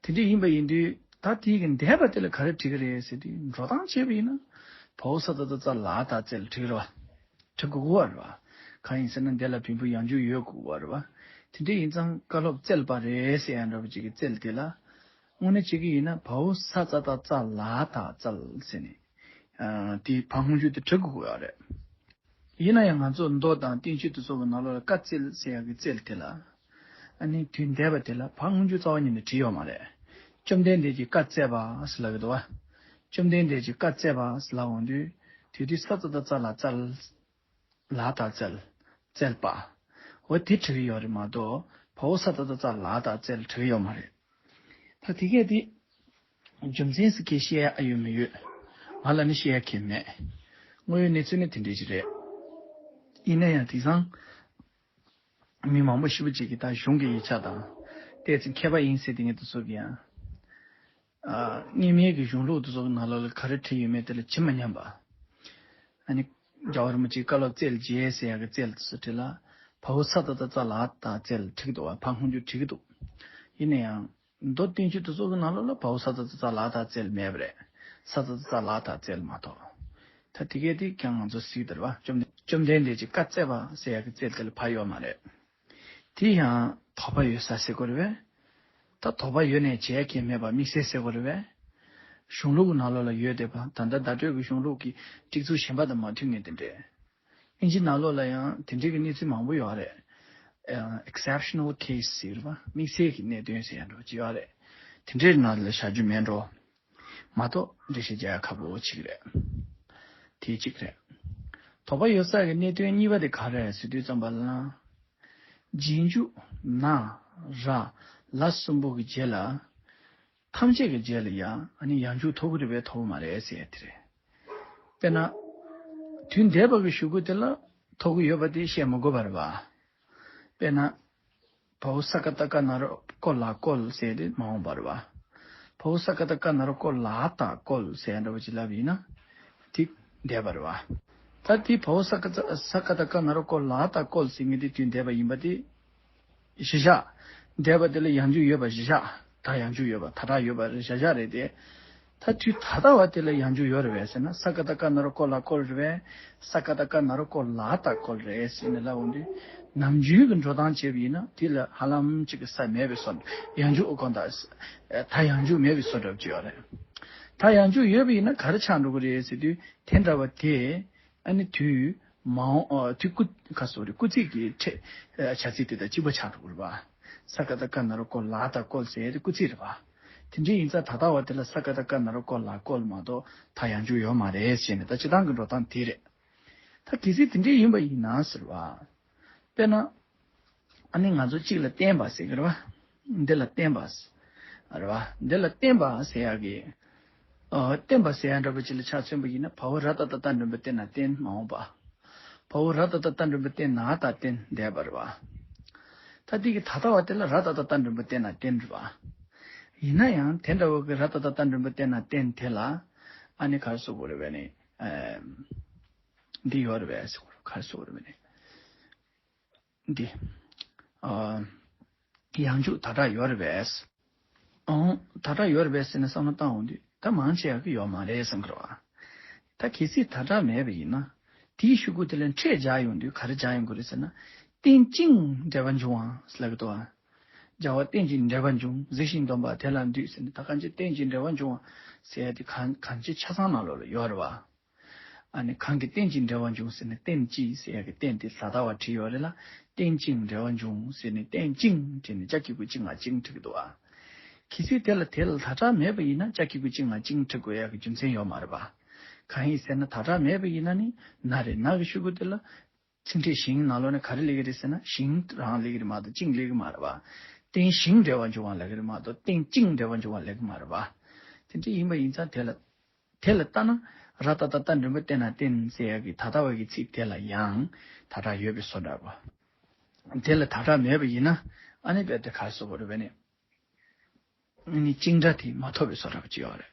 དེ་འདྲ་ཡིན་པ་ཡིན་དུས་ད་དེའི་གི་འདས་པ་དེ་ལ་ག་རེ་བྲིས་ཀྱི་རེད་ཟེར་དུས་འགྲོ་སྟངས་བྱས་པ་ཡིན་ན་བའོ་ས་ཏ་བཏགས་སྩ་ལ་ད་སྩལ་བྲིས་ཀྱི་རེད་བ། བྲིས་དགོས་ཀྱི་རེད་བ། གང་ཡིན་ཟེར་ན་འདི་ལ་བེམ་པོ་ཡང་འཇུག་ཡོད་དགོས་ཀྱི་རེད་བ། དེ་འདྲ་ཡིན་ཙང་བཀའ་སློབ་སྩལ་པ་རེད་ཟེར་ཡ་འདྲ་པོ་ཅིག་གི་སྩལ་དེ་ལ། དངོས་གནས་བྱེད་ཀྱི་ཡིན་ན་བའོ་ས་ཏ་བཏགས་སྩ་ལ་ད་སྩལ་ཟེར་ནས། ཨ་དེའི་བ་སྔོན་འཇུག་དེ་བྲི་དགོས་ཀྱི་ཡོད་རེད། ཡིན་ན་ཡང་ང་ཚོ་མདོ་དང་བསྟན་བཅོས་དེ་ཚོ་གི་ནང་ལོགས་ལ་བཀའ་སྩལ་ཟེར་ཡག་གི་སྩལ་དེ་ལ། ཨ་ནི་དུས་འདས་པ་དེ་ལ་བ་སྔོན་འཇུག་རྩ་བ་ཉིད་ནས་བྲིས་ཡོད་མ་རེད། བཅོམ་ལྡན་འདས་ཀྱིས་བཀའ་སྩལ་པ་ཟེར་ལབ་ཀྱི་འདུག་བ། བཅོམ་ལྡན་འདས་ཀྱིས་བཀའ་སྩལ་པ་ཟེར་ལབ་འོང་དུས་དེ་དུས་ས་ཏ་བཏགས་སྩ་ལ་སྩལ། ལ་ད་སྩལ། སྩལ་པ། འོ་དེ་བྲི་གི་ཡོད་རེད་མ་གཏོགས་བའོ་ས་ཏ་བཏགས་སྩ་ལ་ད་སྩལ་བྲི་གི་ཡོད་མ་རེད། ད་དེ་གས་དེ་རྒྱུ་མཚན་ཟེར་མཁན་བཤད་ཡ་ཨ་ཡོད་མི་ཡོད། ང་ལ་ནི་བཤད་ཡ་གང་ཡང་མེད། དངོས་ཡོད་གནས་ཚུལ་ནི་དེ་འདྲ་ཞིག་རེད། ཡིན་ན་ཡང་དེང་སང་མི་མང་པོ་ཞེ་པོ་ཅིག་གིས་ད་གཞུང་གི་ཡིག་ཆ་དང་ཏོག་ཙམ་མཁས་པ་ཡིན་ཟེར་དེ་ངས་དེ་ཚོ་གི་ཡང་ཨ་སྔོན་མའི་གི་གཞུང་ལུགས་དེ་ཚོ་གི་ནང་ལོགས་ལ་ག་རེ་བྲིས་ཡོད་མེད་དེ་ལ་ཇི་མ་སྙམ་པ། ཨ་ནི་རྒྱལ་བ་རིན་པོ་ཆེའི་བཀའ་སློབ་སྩལ་རྗེས་ཟེར་ཡག་གི་སྩལ་དེ་ཚོ་བྲིས་ལ། བའོ་ས་ཏ་བཏགས་སྩ་ལ་ད་སྩལ་བྲིས་ཀྱི་འདུག་བ། བ་སྔོན་འཇུག་བྲིས་ཀྱི་འདུག་ཡིན་ན་ཡང་མདོ་བསྟན་བཅོས་དེ་ཚོ་གི་ནང་ལོགས་ལ་བའོ་ས་ཏ་བཏགས་སྩ་ལ་ད་སྩལ་མེད་པ་རེད། ས་ཏ་བཏགས་སྩ་ལ་ད་སྩལ་མ་གཏོགས། ད་དེ་གས་དེ་ཀྱང་ང་ཚོ་གཟིགས་དེ་རེད་བ། བཅོམ་བཅོམ་ལྡན་འདས་ཀྱིས་བཀའ་སྩལ་པ་ཟེར་ཡག་གི་སྩལ་དེ་ལ་བ་ཡོད་མ་རེད། དེ་ཡང་དོགས་པ་ཡོད་ས་ཟེར་དགོས་རེད་པས། ད་དོགས་པ་ཡོད་ནའི་བྱས་ཀྱི་མེད་པ་དམིགས་བསལ་ཟེར་དགོས་རེད་པས། གཞུང་ལུགས་ཀྱི་ནང་ལོགས་ལ་ཡོད་བསྡད་པ་ད་ལྟ་བརྡ་སྤྲོད་ཀྱི་གཞུང་ལུགས་ཀྱི་སྒྲིག་འཛུགས་གཞན་པ་དང་མ་མཐུན་ངེས་དེ་འདྲས། ཨིན་ཇི་ནང་ལོགས་ལ་ཡང་དེ་འདྲས་ཀྱི་གནས་ཚུལ་མང་པོ་ཡོད་རེད། ཨ་exceptional case ཟེར་བ་དམིགས་བསལ་གྱི་གནད་དོན་ཟེར་ཡ་འདྲ་པོ་ཅིག་ཡོད་རེད། དེ་འདྲས་ནང་ལ་བཞག་རྒྱུ་མེད་འགྲོ། མ་གཏོགས་འགྲེལ་བཤད་རྒྱག་ཡ་ཁག་པོ་ཅིག་རེད། དེ་གཅིག་རེད། དོགས་པ་ཡོད་ས་ཀྱི་གནད་དོན་གཉིས་པ་དེ་ག་རེ་རེད་ཟེར་དུས་ཙམ་པ་ལ། རྗེས་འཇུག་ན་ར་ལ་གསུམ་པོ་གི་རྗེས་ལ། ཐམས་ཅད་ཀྱི་རྗེས་ལ་ཡ་ཨ་ནི་ཡང་འཇུག་ཐོབ་ཀྱི་རེད་པས་ཐོབ་ཀྱི་མ་རེད་ཟེར་ཡ་དེ་རེད། དཔེར་ན། དུས་འདས་པ་གི་གཞུག་གུ་དེ་ལ་ཐོབ་ཀྱི་ཡོད་པ་དེ་བཤད་མི་དགོས་པ་རེད་པ། དཔེར་ན། བའོ་ས་ཀ་བཏགས་སྐ་ན་རོ་སྐོ་ལ་སྐོལ་ཟེར་དེ་མ་འོངས་པ་རེད་པ། བའོ་ས་ཀ་བཏགས་སྐ་ན་རོ་སྐོ་ལ་ད་སྐོལ་ཟེར་འདྲ་པོ་ཅིག་ལབ་ཡིན་ན། དེ་འདས་པ་རེད་པ། ད་དེ་བའོ་ས་ཀ་ས་ཀ་བཏགས་སྐ་ན་རོ་སྐོ་ལ་ད་སྐོལ་ཟེར་མཁན་དེ་དུས་འདས་པ་ཡིན་པ་དེ། གཞི་བཞག་འདས་པ་དེ་ལ་ཡང་འཇུག་ཡོད་པ་གཞི་བཞག་ད་ཡང་འཇུག་ཡོད་པ་ད་དྲག་ཡོད་པ་གཞི་བཞག་རེད་དེ། ད་དུས་ད་ལྟ་བ་དེ་ལ་ཡང་འཇུག་ཡོད་རེད་པས་ཟེར་ན། ས་ཀ་བཏགས་སྐ་ན་རོ་སྐོ་ལ་སྐོལ་རེད་པས། ས་ཀ་བཏགས་སྐ་ན་རོ་སྐོ་ལ་བཏགས་སྐོལ་རེད་ཟེར་ནས་ལབ་འོང་དུས། ནམ་རྒྱུན་གྱི་འགྲོ་སྟངས་བྱས་པ་ཡིན་ན་དེ་ལ་ཧ་ལམ་གཅིག་གི་ས་མེད་པའི་བཟོ་འདྲ། ཡང་འཇུག་དགོངས་དག་ད་ཡང་འཇུག་མེད་པའི་བཟོ་འདྲ་བྱས་ཡོད་རེད། ད་ཡང་འཇུག་ཡོད་པ་ཡིན་ན་ག་རེ་ཆགས་འགྲོ་གི་རེད་ཟེར་དུས། དེ་འདྲ་བ་དེ་ཨ་ནི་དུས་མ་འོངས་ཨ་དུས་སྐུལ་ཁ་སོ་རེ་སྐུལ་ཚིག་གི་ཕྲད་ཨ་བྱ་ཚིག་དེ་དང་གཅིག་པ་ཆགས་འགྲོ་གི་རེད་པ། ས་ཀ་བཏགས་སྐ་ན་རོ་སྐོ་ལ་བཏགས་སྐོལ་ཟེར་ཡ་དེ་སྐུལ་ཚིག་རེད་པ། དེ་འདྲ་ཡིན་ཙང་ད་ལྟ་བ་དེ་ལ་ས་ཀ་བཏགས་སྐ་ན་རོ་སྐོ་ལ་སྐོལ་མ་གཏོགས་ད་ཡང་འཇུག་ཡོད་མ་རེད་ཟེར་ནས། ད་སྤྱིར་བཏང་གི་འགྲོ་སྟངས་དེ་རེད། ད་གལ་སྲིད་དེ་འདྲ་ཡིན་པ་ཡིན་ན་ཟེར་བ། དཔེར་ན། ཨ་ནི་ང་ཚོ་གཅིག་ལ་བརྟེན་པ་ཟེར་གི་རེད་བ། འདི་ལ་བརྟེན་པ་ཟེར། རེད་བ། འདི་ལ་བརྟེན་པ་ཟེར་ཡག་གི་ཨ་བརྟེན་པ་ཟེར་ཡག་འདྲ་པོ་ཅིག་ལ་ཆ་མཚོན་པ་ཡིན་ན། བ་འོག་ར་བཏགས་རྟ་བཏགས་འགྲེང་བུ་བརྟེན་ན་བརྟེན་མ་འོངས་པ། བ་འོག་ར་བཏགས་རྟ་བཏགས་འགྲེང་བུ་བརྟེན་ན་ད་བརྟེན་བསྡད་པ་རེད་བ། ད་འདི་གི་ད་ལྟ་བ་དེ་ལ་ར་བཏགས་རྟ་བཏགས་འགྲེང་བུ་བརྟེན་ན་བརྟེན་རེད་བ། ཡིན་ན་ཡང་དེ་འདྲ་བོ་གི་ར་བཏགས་རྟ་བཏགས་འགྲེང་བུ་བརྟེན་ན་བརྟེན་དེ་ལ་ཨ་ནི་ག་རེ་ཟེར་དགོས་རེད་པས་ནི། ཨ་འདི་ཡོད་རེད་པས་ཟེར་དགོས་རེད། ག་རེ་ཟེར་དགོས་རེད་པས་ནི། འདི། ཨ། ཡང་འཇུག་ད་དྲག་ཡོད་རེད་པས། ཨང་། ད་དྲག་ཡོད་རེད་པས་ཟེར་ནས་བསམ་བློ་བཏང་འོང་དུས་ད་མང་ཆེ་ཡག་གི་ཡོད་མ་རེད་བསམ་གི་རེད་བ། ད་གལ་སྲིད་ད་དྲག་མེད་པ་ཡིན་ན། དེའི་ཤུ་གུ་དེ་ལ་འཕྲད་སྦྱར་ཡོང་དུས་ག་རེ་སྦྱར་ཡོང་དགོས་རེད་ཟེར་ན། རྟེན་ཅིང་འབྲེལ་བར་འབྱུང་བ་ལབ་གི་འདུག་བ། སྦྱར་བ་རྟེན་ཅིང་འབྲེལ་བར་འབྱུང་། གཟིགས་ཤིང་འདོམས་པ་དེ་ལ་འདུད་ཟེར་ནས། ད་གང་ཅི་རྟེན་ཅིང་འབྲེལ་བར་འབྱུང་བ་ཟེར་ཡ་དེ་གང་གང་ཅི་ཆ་ཚང་ནང་ལོགས་ལ་ཡོད་རེད་བ། ཨ་ནི་གང་གི་རྟེན་ཅིང་འབྲེལ་བར་འབྱུང་ཟེར་ནས། རྟེན་ཅིང་ཟེར་ཡ་གི་རྟེན་དེ་ད་ལྟ་བ་བྲིས་ཡོད་རེད་ལ། རྟེན་ཅིང་འབྲེལ་བར་འབྱུང་ཟེར་ནས་རྟེན་ཅིང་བྲིས་ནས་ཅ་གི་གུ་ཅིང་ང་ཅིང་བྲིས་ཀྱི་འདུག་ཨ། གལ་སྲིད་དེ་ལ་དེ་ལ་ད་དྲག་མེད་པ་ཡིན་ན་ཅ་གི་གུ་ཅིང་ང་ཅིང་བྲིས་དགོས་ཡ་གི་རྒྱུ་མཚན་ཡོད་མ་རེད་པ། གང་ཡིན་ཟེར་ན་ད་དྲག་མེད་པ་ཡིན་ན་ནི་ན་རེད། ན་གི་ཤུ་གུ་དེ་ལ་ཚིག་ཕྲད་ཞིང་ནང་ལོགས་ནས་ག་རེ་སླེབས་ཀྱི་རེད་ཟེར་ན། ཞིང་རང་སླེབས་ཀྱི་རེད་མ་གཏོགས་ཅིང་སླེབས་ཀྱི་མ་རེད་པ། རྟེན་ཞིང་འབྲེལ་བར་འབྱུང་བ་ལབ་ཀྱི་རེད་མ་གཏོགས་རྟེན་ཅིང་འབྲེལ་བར་འབྱུང་བ་ལབ་ཀྱི་མ་རེད་པ། དེ་འདྲ་ཡིན་པ་ཡིན་ཙང་དེ་ལ། དེ་ལ་ལྟ་ན། ར་བཏགས་རྟ་བཏགས་འགྲེང་བུ་བརྟེན་ན་བརྟེན་ཟེར་ཡག་གི་ད་ལྟ་བ་གི་ཚིག་དེ་ལ་ཡང་ད་དྲག་ཡོད་པའི་བཟོ་འདྲ་པོ། དེ་ལ་ད་དྲག་མེད་པ་ཡིན་ན་ཨ་ནི་རྦད་དེ་ག་རེ་ཟེར་དགོས་རེད་པས་ནི། ཨ་ནི་ཅིང་སྒྲ་དེ་མ་ཐོབ་པའི་བཟོ་འདྲ་པོ་ཅིག་ཡོད་རེད།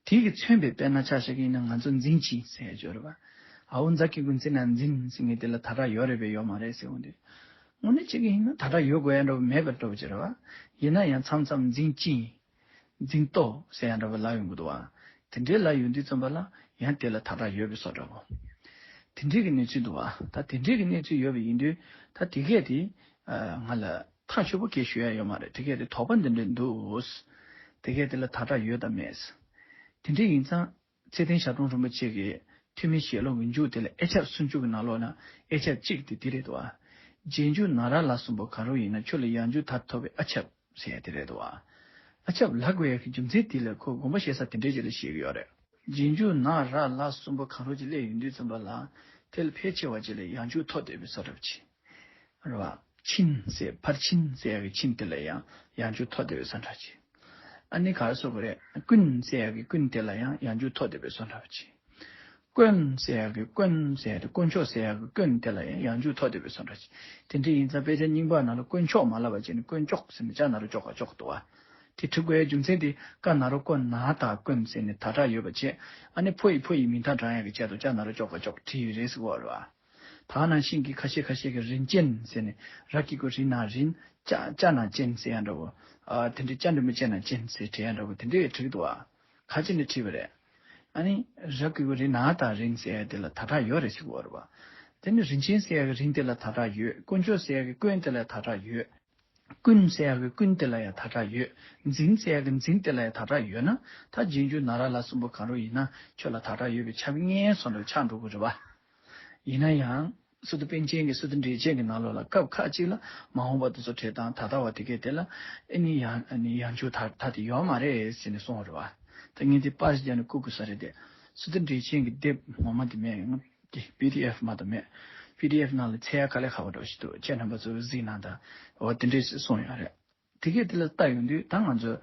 དེ་གི་མཚོན་པའི་དཔེར་ན་ཆ་བཞག་གི་ཡིན་ན། ང་ཚོ་འཛིན་ཅིང་ཟེར་ཡག་ཡོད་རེད་པ། འ་འོག་འཛ་གི་གུ་འཛི་ན་འཛིན་ཟེར་མཁན་དེ་ལ་ད་དྲག་ཡོད་རེད་པས་ཡོད་མ་རེད་ཟེར་འོང་དུས། དངོས་གནས་བྱེད་ཀྱི་ཡིན་ན་ད་དྲག་ཡོད་དགོས་ཡ་འདྲ་པོ་མེད་པ་འདྲ་པོ་ཅིག་རེད་པ། ཡིན་ན་ཡང་མཚམས་མཚམས་འཛིན་ཅིང་། འཛིན་ཏོ་ཟེར་ཡག་འདྲ་པོ་ལབ་ཡོང་གི་འདུག་བ། དེ་འདྲའི་ལབ་ཡོང་དུས་ཙམ་པ་ལ་ཡང་དེ་ལ་ད་དྲག་ཡོད་པའི་བཟོ་འདྲ་པོ། དེ་འདྲའི་གི་གནས་ཚུལ་འདུག་བ། ད་དེ་འདྲའི་གི་གནས་ཚུལ་ཡོད་པ་ཡིན་དུས་ད་དེ་གས་དེ་ང་ལ་ཐག་ཆོད་པོ་གས་ཞུ་ཡ་ཡོད་མ་རེད། དེ་གས་དེ་དོགས་པ་འདི་འདྲ་འདུག། དེ་གས་དེ་ལ་ད་དྲག་ཡོད་དམ་མེད། དེ་འདྲ་ཡིན་ཙང་། ཚེ་བརྟན་ཞབས་དྲུང་རིན་པོ་ཆེ་གིས་ཐོན་མིའི་ཞལ་ལུང་གི་མཇུག་དེ་ལ་ཨེ་ཆབ་སུམ་ཅུ་གི་ནང་ལོགས་ན་ཨེ་ཆབ་གཅིག་དེ་དེ་རེད་འདུག་བ། རྗེས་འཇུག་ན་ར་ལ་གསུམ་པོ་གང་རུང་ཡིན་ན་ཁྱོད་ལ་ཡང་འཇུག་མཐར་ཐུག་པའི་ཨ་ཆབ་ཟེར་ཡ་དེ་རེད་འདུག་བ། ཨ་ཆབ་ལབ་དགོས་ཡ་གི་རྒྱུ་མཚན་དེ་ལ་ཁོ་དགོངས་པ་བཞེས་ས་དེ་འདྲས་ཅིག་ལ་བཞེས་ཀྱི་ཡོད་རེད། རྗེས་འཇུག་ན་ར་ལ་གསུམ་པོ་གང་རུང་ཅིག་སླེབས་ཡོང་དུས་ཙམ་པ་ལ་དེ་ལ་ཕལ་ཆེ་བ་ཅིག་ལ་ཡང་འཇུག་ཐོབ་བསྡད་པའི་བཟོ་འདྲ་པོ་ཅིག། རེད་བ། ཕྱིན་ཟེར། ཕར་ཕྱིན་ཟེར་ཡག་གི་ཕྱིན་དེ་ལ་ཡང་ཡང་འཇུག་ཐོབ་བསྡད་པའི་བཟོ་འདྲ་ཅིག། ཨ་ནི་ག་རེ་ཟེར་དགོས་རེད། ཀུན་ཟེར་ཡག་གི་ཀུན་དེ་ལ་ཡང་ཡང་འཇུག་ཐོབ་བསྡད་པའི་བཟོ་འདྲ་ཅིག། དཀོན་ཟེར་ཡག་གི་དཀོན་ཟེར་ཡག་དེ། དཀོན་མཆོག་ཟེར་ཡག་གི་དཀོན་དེ་ལ་ཡང་ཡང་འཇུག་ཐོབ་བསྡད་པའི་བཟོ་འདྲ་ཅིག། དེ་འདྲ་ཡིན་ཙང་དཔེ་ཆ་རྙིང་པ་ནང་ལ་དཀོན་མཆོག་མ་ལབ་པ་བྱས་ནས་དཀོན་ཅོག་ཟེར་ནས་ཅ་ན་རོ་ཅོག་ག་ཅོག་འདུག་བ། དེ་བྲི་དགོས་ཡའི་རྒྱུ་མཚན་དེ་ཀ་ན་རོ་ཀོ་ན་བཏགས་དཀོན་ཟེར་ནས་ད་དྲག་ཡོད་པ་བྱས། ཨ་ནི་ཕོ་ཡི་ཕོ་ཡི་མིང་མཐའ་དྲངས་ཡག་གི་ཆེད་དུ་ཅ་ན་རོ་ཅོག་ག་ཅོག་བྲིས་ཡོད་རེད་ཟེར་གོ་རེད་བ། ད་ནང་བཞིན་གྱི་ཁ་ཤས་ཁ་ཤས་ཀྱིས་རིན་ཅན་ཟེར་ནས་ར་གི་གུ་རི་ན་རིན། ཅ་ཅ་ན་ཅན་ཟེར་ཡ་འདྲ་བོ། ཨ་དེ་འདྲའི་ཅ་འགྲེང་བུ་ཅན་ན་ཅན་ཟེར་བྲིས་ཡ་འདྲ་བོ་དེ་འདྲས་བྲིས་འདུག་བ། ཁ་ཅིག་ནས་བྲིས་པ་རེད། ཨ་ནི་ར་གི་གུ་རི་ན་བཏགས་རིན་ཟེར་ཡ་དེ་ལ་ད་དྲག་ཡོད་རེད་ཟེར་གོ་རེད་བ། དེ་ནི་རིན་ཆེན་ཟེར་ཡ་གི་རིན་དེ་ལ་ད་དྲག་ཡོད། དཀོན་མཆོག་ཟེར་ཡ་གི་དཀོན་དེ་ལ་ད་དྲག་ཡོད། ཀུན་ཟེར་ཡག་གི་ཀུན་དེ་ལ་ཡང་ད་དྲག་ཡོད། འཛིན་ཟེར་ཡག་གི་འཛིན་དེ་ལ་ཡང་ད་དྲག་ཡོད་ན། ད་རྗེས་འཇུག་ན་ར་ལ་གསུམ་པོ་གང་རུང་ཡིན་ན་ཁྱོད་ལ་ད་དྲག་ཡོད་པའི་ཁྱབ་མཁན་བཟོ་འདྲ་ཆགས་འགྲོ་གི་རེད་བ། ཡིན་ན་ཡང་། སི་ཏུ་པཎ་ཆེན་གྱི་སི་ཏུ་འགྲེལ་ཆེན་གྱི་ནང་ལོགས་ལ་སྐབས་ཁ་ཅིག་ལ་མ་འོངས་པ་དེ་ཚོ་བྲིས་དང་ད་ལྟ་བ་དེ་གས་དེ་ལ་ཨེ་ནི་ཡང་ཨེ་ནི་ཡང་འཇུག་ད་ད་དེ་ཡོད་མ་རེད་ཟེར་ནས་གསུངས་པ་རེད་བ། ད་ངས་དེ་པར་ཞིག་བརྒྱབ་ནས་བསྐུར་དགོས་ས་རེད་དེ། སི་ཏུ་འགྲེལ་ཆེན་གྱི་དེབ་ངོ་མ་དེ་མེད། དེ་པི་ཌི་ཨེཕ་མ་གཏོགས་མེད། པི་ཌི་ཨེཕ་ནང་ལ་འཚོལ་ཡ་དཀའ་ལས་ཁག་པོ་འདྲ་ཞིག་འདུག། ཁྱེད་རྣམ་པ་ཚོས་གཟིགས་གནང་དང་། འོ་དེ་འདྲས་གསུངས་ཡོད་རེད། དེ་གས་དེ་ལ་ལྟ་ཡོང་དུས་ད་ང་ཚོས་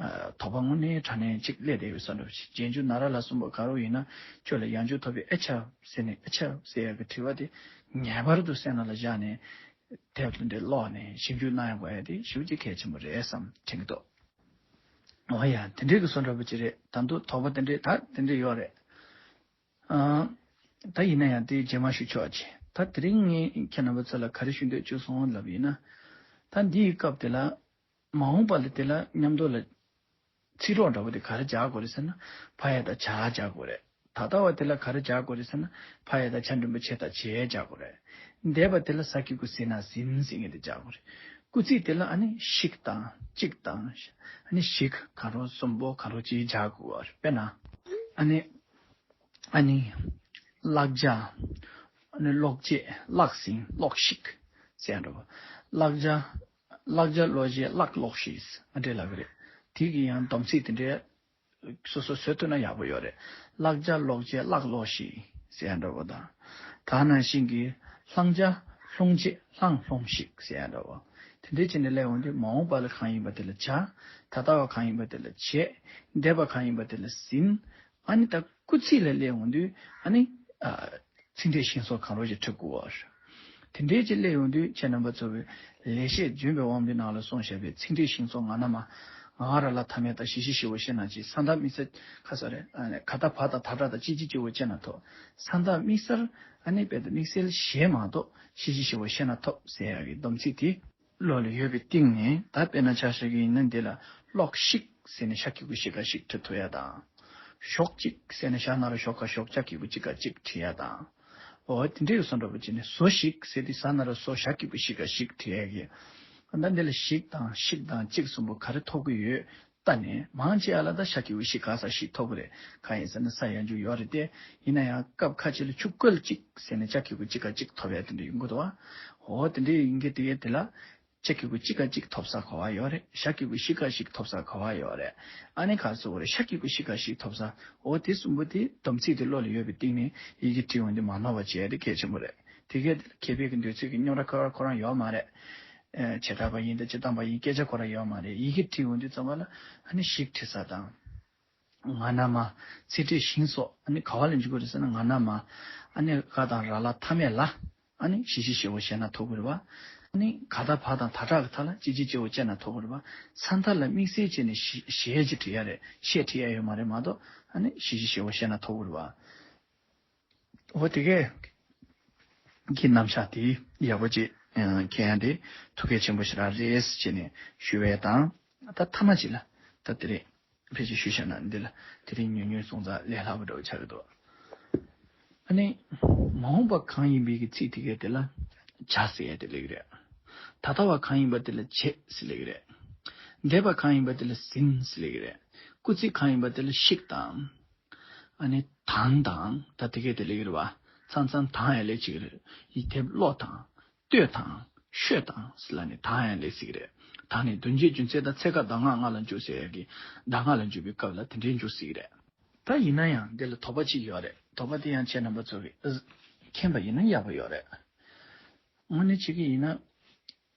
ཨ་དོགས་པ་དངོས་གནས་དྲང་གནས་ཅིག་སླེབས་བསྡད་ཡོད་བསམ་འདྲ་ཞིག། རྗེས་འཇུག་ན་ར་ལ་གསུམ་པོ་ག་རུ་ཡིན་ན་ཁྱོད་ལ་ཡང་འཇུག་ཐོབ་པའི་ཨེ་ཆ་ཟེར་ནས་ཨེ་ཆ་ཟེར་ཡ་གི་དྲི་བ་དེ་ངེས་པར་དུ་སེམས་ནང་ལ་བཞག་ནས་དེབ་དེ་འདྲས་ཀློག་ནས་ཞིབ་འཇུག་གནང་ཡ་དགོས་ཡ་དེ་ཞེ་པོ་ཅིག་གལ་ཆེན་པོ་རེད་བསམ་དྲན་གྱི་འདུག། འོ་ཡ་དེ་འདྲས་ཀྱི་བཟོ་འདྲ་པོ་ཅིག་རེད། ད་དུང་དོགས་པ་དེ་འདྲས་ད་དེ་འདྲས་ཡོད་རེད། ཨ། ད་ཡིན་ན་ཡང་དེ་རྗེས་མ་ཞུ་ཆོག་ཅེས། ད་དེ་རིང་ངས་ཁྱེད་རྣམ་པ་ཚོ་ལ་ག་རེ་ཞུ་འདོད་བྱུང་སོང་ལབ་ཡིན་ན། ད་འདིའི་སྐབས་དེ་ལ་མ་འོངས་པ་ལ་དེ་ལ་མཉམ་དུ་ལ་ ཚིག་གྲོགས་འདྲ་པོ་དེ་ག་རེ་སྦྱར་དགོས་རེད་ཟེར་ན། ཕ་ཡ་དང་བྱ་སྦྱར་དགོས་རེད། ད་ལྟ་བ་དེ་ལ་ག་རེ་སྦྱར་དགོས་རེད་ཟེར་ན། ཕ་ཡ་དང་བྱ་འགྲེང་བུ་བྱེད་དང་བྱེད་སྦྱར་དགོས་རེད། འདས་པ་དེ་ལ་ས་གི་གུ་ཟི་ན་ཟིན་ཟེར་མཁན་དེ་སྦྱར་དགོས་རེད། སྐུལ་ཚིག་དེ་ལ་ཨ་ནི་ཞིག་དང་གཅིག་དང་། ཨ་ནི་ཞིག་གང་རུང་གསུམ་པོ་གང་རུང་གཅིག་སྦྱར་དགོས་པ་རེད། དཔེར་ན། ཨ་ནི། ཨ་ནི། བཀླག་བྱ། ཨ་ནི་ཀློག་བྱེད། བཀླགས་ཟིན། ཀློགས་ཤིག་ཟེར་ཡ་འདྲ་པོ། བཀླག་བྱ། བཀླག་བྱ་ཀློག་བྱེད། བཀླགས་ཀློགས་ཤིག་ཨ་འདྲ་ལབ་ཀྱི་རེད། དེ་གི་ཡང་སྡོམ་ཚིག་དེ་འདྲའི་སོ་སོ་བཟོ་ཐུབ་ན་ཡག་པོ་ཡོད་རེད། བཀླག་བྱ་ཀློག་བྱེད། བཀླགས་ཀློགས་ཤིག་ཟེར་ཡ་འདྲ་པོ་དང་། ད་ནང་བཞིན་གྱི་བླང་བྱ་སློང་བྱེད། བླངས་སློངས་ཤིག་ཟེར་ཡ་འདྲ་པོ། དེ་འདྲའི་བྱས་ནས་སླེབས་འོང་དུས། མ་འོངས་པ་ལ་གང་ཡིན་པ་དེ་ལ་བྱ། ད་ལྟ་བ་གང་ཡིན་པ་དེ་ལ་བྱེད། འདས་པ་གང་ཡིན་པ་དེ་ལ་ཟིན། ཨ་ནི་ད་སྐུལ་ཚིག་ལ་སླེབས་འོང་དུས། ཨ་ནི། ཨ། ཚིག་འབྲས་ཞིང་སོགས་གང་རུང་ཞིག་འབྲི་དགོས་པ། དེ་འདྲའི་ཅིག་སླེབས་ཡོང་དུས། ཁྱེད་རྣམ་པ་ཚོ་གི་ལེགས་བཤད་ལྗོན་པའི་དབང་པོའི་ནང་ལ་གསུངས་བཞག་པའི་ཚིག་འབྲས་ཞིང་སོགས་ང་ན་མ། ང་ར་ལ་ཐ་མལ་དང་། ཞི་ཞི་ཞི་བོ་ཤེས་ན་སྐྱིད། ས་མཐའ་དམིགས་བསལ་ག་ས་རེད། ཨ་ནི་ག་ད་བ་དང་ད་དྲག་དང་། ཅི་ཅི་ཅི་བོ་ཅི་ན་ཐོབ། ས་མཐའ་དམིགས་བསལ། ཨ་ནི་དཔེ་དེ་དམིགས་བསལ་གཞན་མ་གཏོགས་ཞི་ཞི་ཞི་བོ་ཤེས་ན་ཐོབ་ཟེར་ཡག་གི་སྡོམ་ཚིག་དེ། བློ་ལ་ཡོད་པའི་སྟེང་ནས། ད་དཔེར་ན་ཆ་བཞག་གི་ཡིན་ན། འདི་ལ་ཀློགས་ཤིག་ཟེར་ནས་ཤ་གི་གུ་ཤི་ག་ཤིག་འབྲི་ཐུབ་ཡ་དང་། ཞོག་ཅིག་ཟེར་ནས་ཞ་ན་རོ་ཞོ་ག་ཞོག་ཅ་གི་གུ་ཅི་ག་ཅིག་འབྲི་ཡ་དང་། འོ་དེ་འདྲ་ཡོད་སོང་འདྲ་པོ་ཅིག་ནས། ཟོ་ཞིག་ཟེར་དུས་ཟ་ན་རོ་ཟོ་ཞ་གི་གུ་ཞི་ག་ཞིག་འབྲི་ཡ་གི། ད་འདི་ལ་ཞིག་དང་ཤིག་དང་ཅིག་གསུམ་པོ་ག་རེ་ཐོབ་ཀྱི་ཡོད། ལྟ་ནས་མང་ཆེ་བ་ལ་ད་ཤ་གི་གུ་ཤི་ག་ས་ཞིག་ཐོབ་ཀྱི་རེད། གང་ཡིན་ཟེར་ན་ས་ཡ་འཇུག་ཡོད་རེད་དེ། ཡིན་ན་ཡང་སྐབས་ཁ་ཅིག་ལ་ཆུ་ཀོལ་ཅིག་ཟེར་ནས་ཅ་གི་གུ་ཅི་ག་ཅིག་ཐོབ་ཡ་དེ་འདྲ་ཡོང་གི་འདུག་བ། འོ་དེ་འདྲ་ཡིན་གྱི་དེ་གས་དེ་ལ། ཅ་གི་གུ་ཅི་ག་ཅིག་ཐོབ་ས་ག་བ་ཡོད་རེད། ཞ་གི་གུ་ཤི་ག་ཤིག་ཐོབ་ས་ག་བ་ཡོད་རེད། ཨ་ནི་ག་རེ་ཟེར་དགོས་རེད། ཤ་གི་གུ་ཤི་ག་ཤིག་ཐོབ་ས། འོ་དེ་གསུམ་པོ་དེ་སྡོམ་ཚིག་དེ་བློ་ལ་ཡོད་པའི་སྟེང་ནས་ཡི་གེ་བྲིས་འོང་དུས་མ་ནོར་བ་བྱེད་ཡ་དེ་གལ་ཆེན་པོ་རེད། དེ་གས་དེ་ལ་མཁས་པའི་གི་འདོད་ཚུལ་གྱི་སྙོམས་ར་ཁོ་རང་ཁོ་རང་ཡོད་མ་རེད། ཨེ། བྱེ་བྲག་པ་ཡིན་དང་སྤྱིར་བཏང་པ་ཡིན། སྐད་ཆ་ཁོ་རང་ཡོད་མ་རེད། ཡི་གེ་བྲིས་འོང་དུས་ཙམ་པ་ལ་ཨ་ནི་ཞིག་བྲིས་ས་དང་། ང་ན་མ། ཚིག་འབྲས་ཞིང་སོགས་ཨ་ནི་ག་བ་ལ་འཇུག་གི་རེད་ཟེར་ན། ང་ན་མ། ཨ་ནི་ག་དང་ར་ལ་ཐ་མལ་ལ། ཨ་ནི་ཞི་ཞི་ཞི་བོ་ཤེས་ན་ཐོབ་ཀྱི་རེད་བ། ཨ་ནི་ག་ད་བ་དང་ད་དྲག་གི་མཐའ་ལ་ཅི་ཅི་ཅི་བོ་ཅི་ན་ཐོབ་ཀྱི་རེད་བ། ས་མཐའ་ལ་དམིགས་བསལ་བྱས་ནས་ཞེ་ཞེས་ཅི་བྲི་ཡ་རེད། ཤེས་བྲི་ཡ་ཡོད་མ་རེད་མ་གཏོགས། ཨ་ནི་ཞི་ཞི་ཞི་བོ་ཤེས་ན་ཐོབ་ཀྱི་རེད་བ། འོ་དེ་གས་ཀྱི་རྣམ་གཞག་དེ་ཡག་པོ་ཅིག་མཁྱེན་ཡ་དེ་ཐུགས་གལ་ཆེན་པོ་ཞིག་རང་རེད་ཟེར་ནས་ཞུ་བའི་དང་། ད་མཐའ་མ་ཅིག་ལ་ད་དེ་རེད། ཕལ་ཆེར་ཞུས་བཞག་ན་འདི་ལ་དེ་རིང་ཉུང་ཉུང་སོང་ཙང་ལས་སླ་པོ་འདྲ་བོ་ཆགས་ཀྱི་འདུག་ཨ་ནི། མ་འོངས་པ་གང་ཡིན་པའི་གི་ཚིག་དེ་གས་དེ་ལ་བྱ་ཟེར་ཡ་དེ་སླེབས་ཀྱི་རེད། ད་ལྟ་བ་གང་ཡིན་པ་དེ་ལ་བྱེད་ཟེར་སླེབས་ཀྱི་རེད། འདས་པ་གང་ཡིན་པ་དེ་ལ་ཟིན་ཟེར་སླེབས་ཀྱི་རེད། སྐུལ་ཚིག་གང་ཡིན་པ་དེ་ལ་ཤིག་དང་། ཨ་ནི་དང་དང་ད་དེ་གས་དེ་སླེབས་ཀྱི་རེད་བ། མཚམས་མཚམས་དང་ཡང་སླེབས་ཀྱི་རེད། ཡིག་དེབ་ཀློག་དང་། ལྟོས་དང་། ཤོད་དང་ཟེར་ལ་ནི་དང་ཡང་སླེབས་སྲིད་ཀྱི་རེད། དང་ནི་དོན་བྱེད་རྒྱུ་མཚན་དང་ཚེ་སྐབས་གདམས་ངག་ལྔ་ལ་འཇུག་ཟེར་ཡག་གི་གདམས་ངག་ལ་འཇུག་པའི་སྐབས་ལ་དེ་འདྲའི་འཇུག་སྲིད་ཀྱི་རེད། ད་ཡིན་ན་ཡང་འདི་ལ་དོགས་པ་གཅིག་ཡོད་རེད། དོགས་པ་དེ་ཡང་ཁྱེད་རྣམ་པ་ཚོ་གིས་མཁྱེན་པ་ཡིན་ན་ཡག་པོ་ཡོད་རེད། དངོས་གནས་བྱེད་ཀྱི་ཡིན་ན།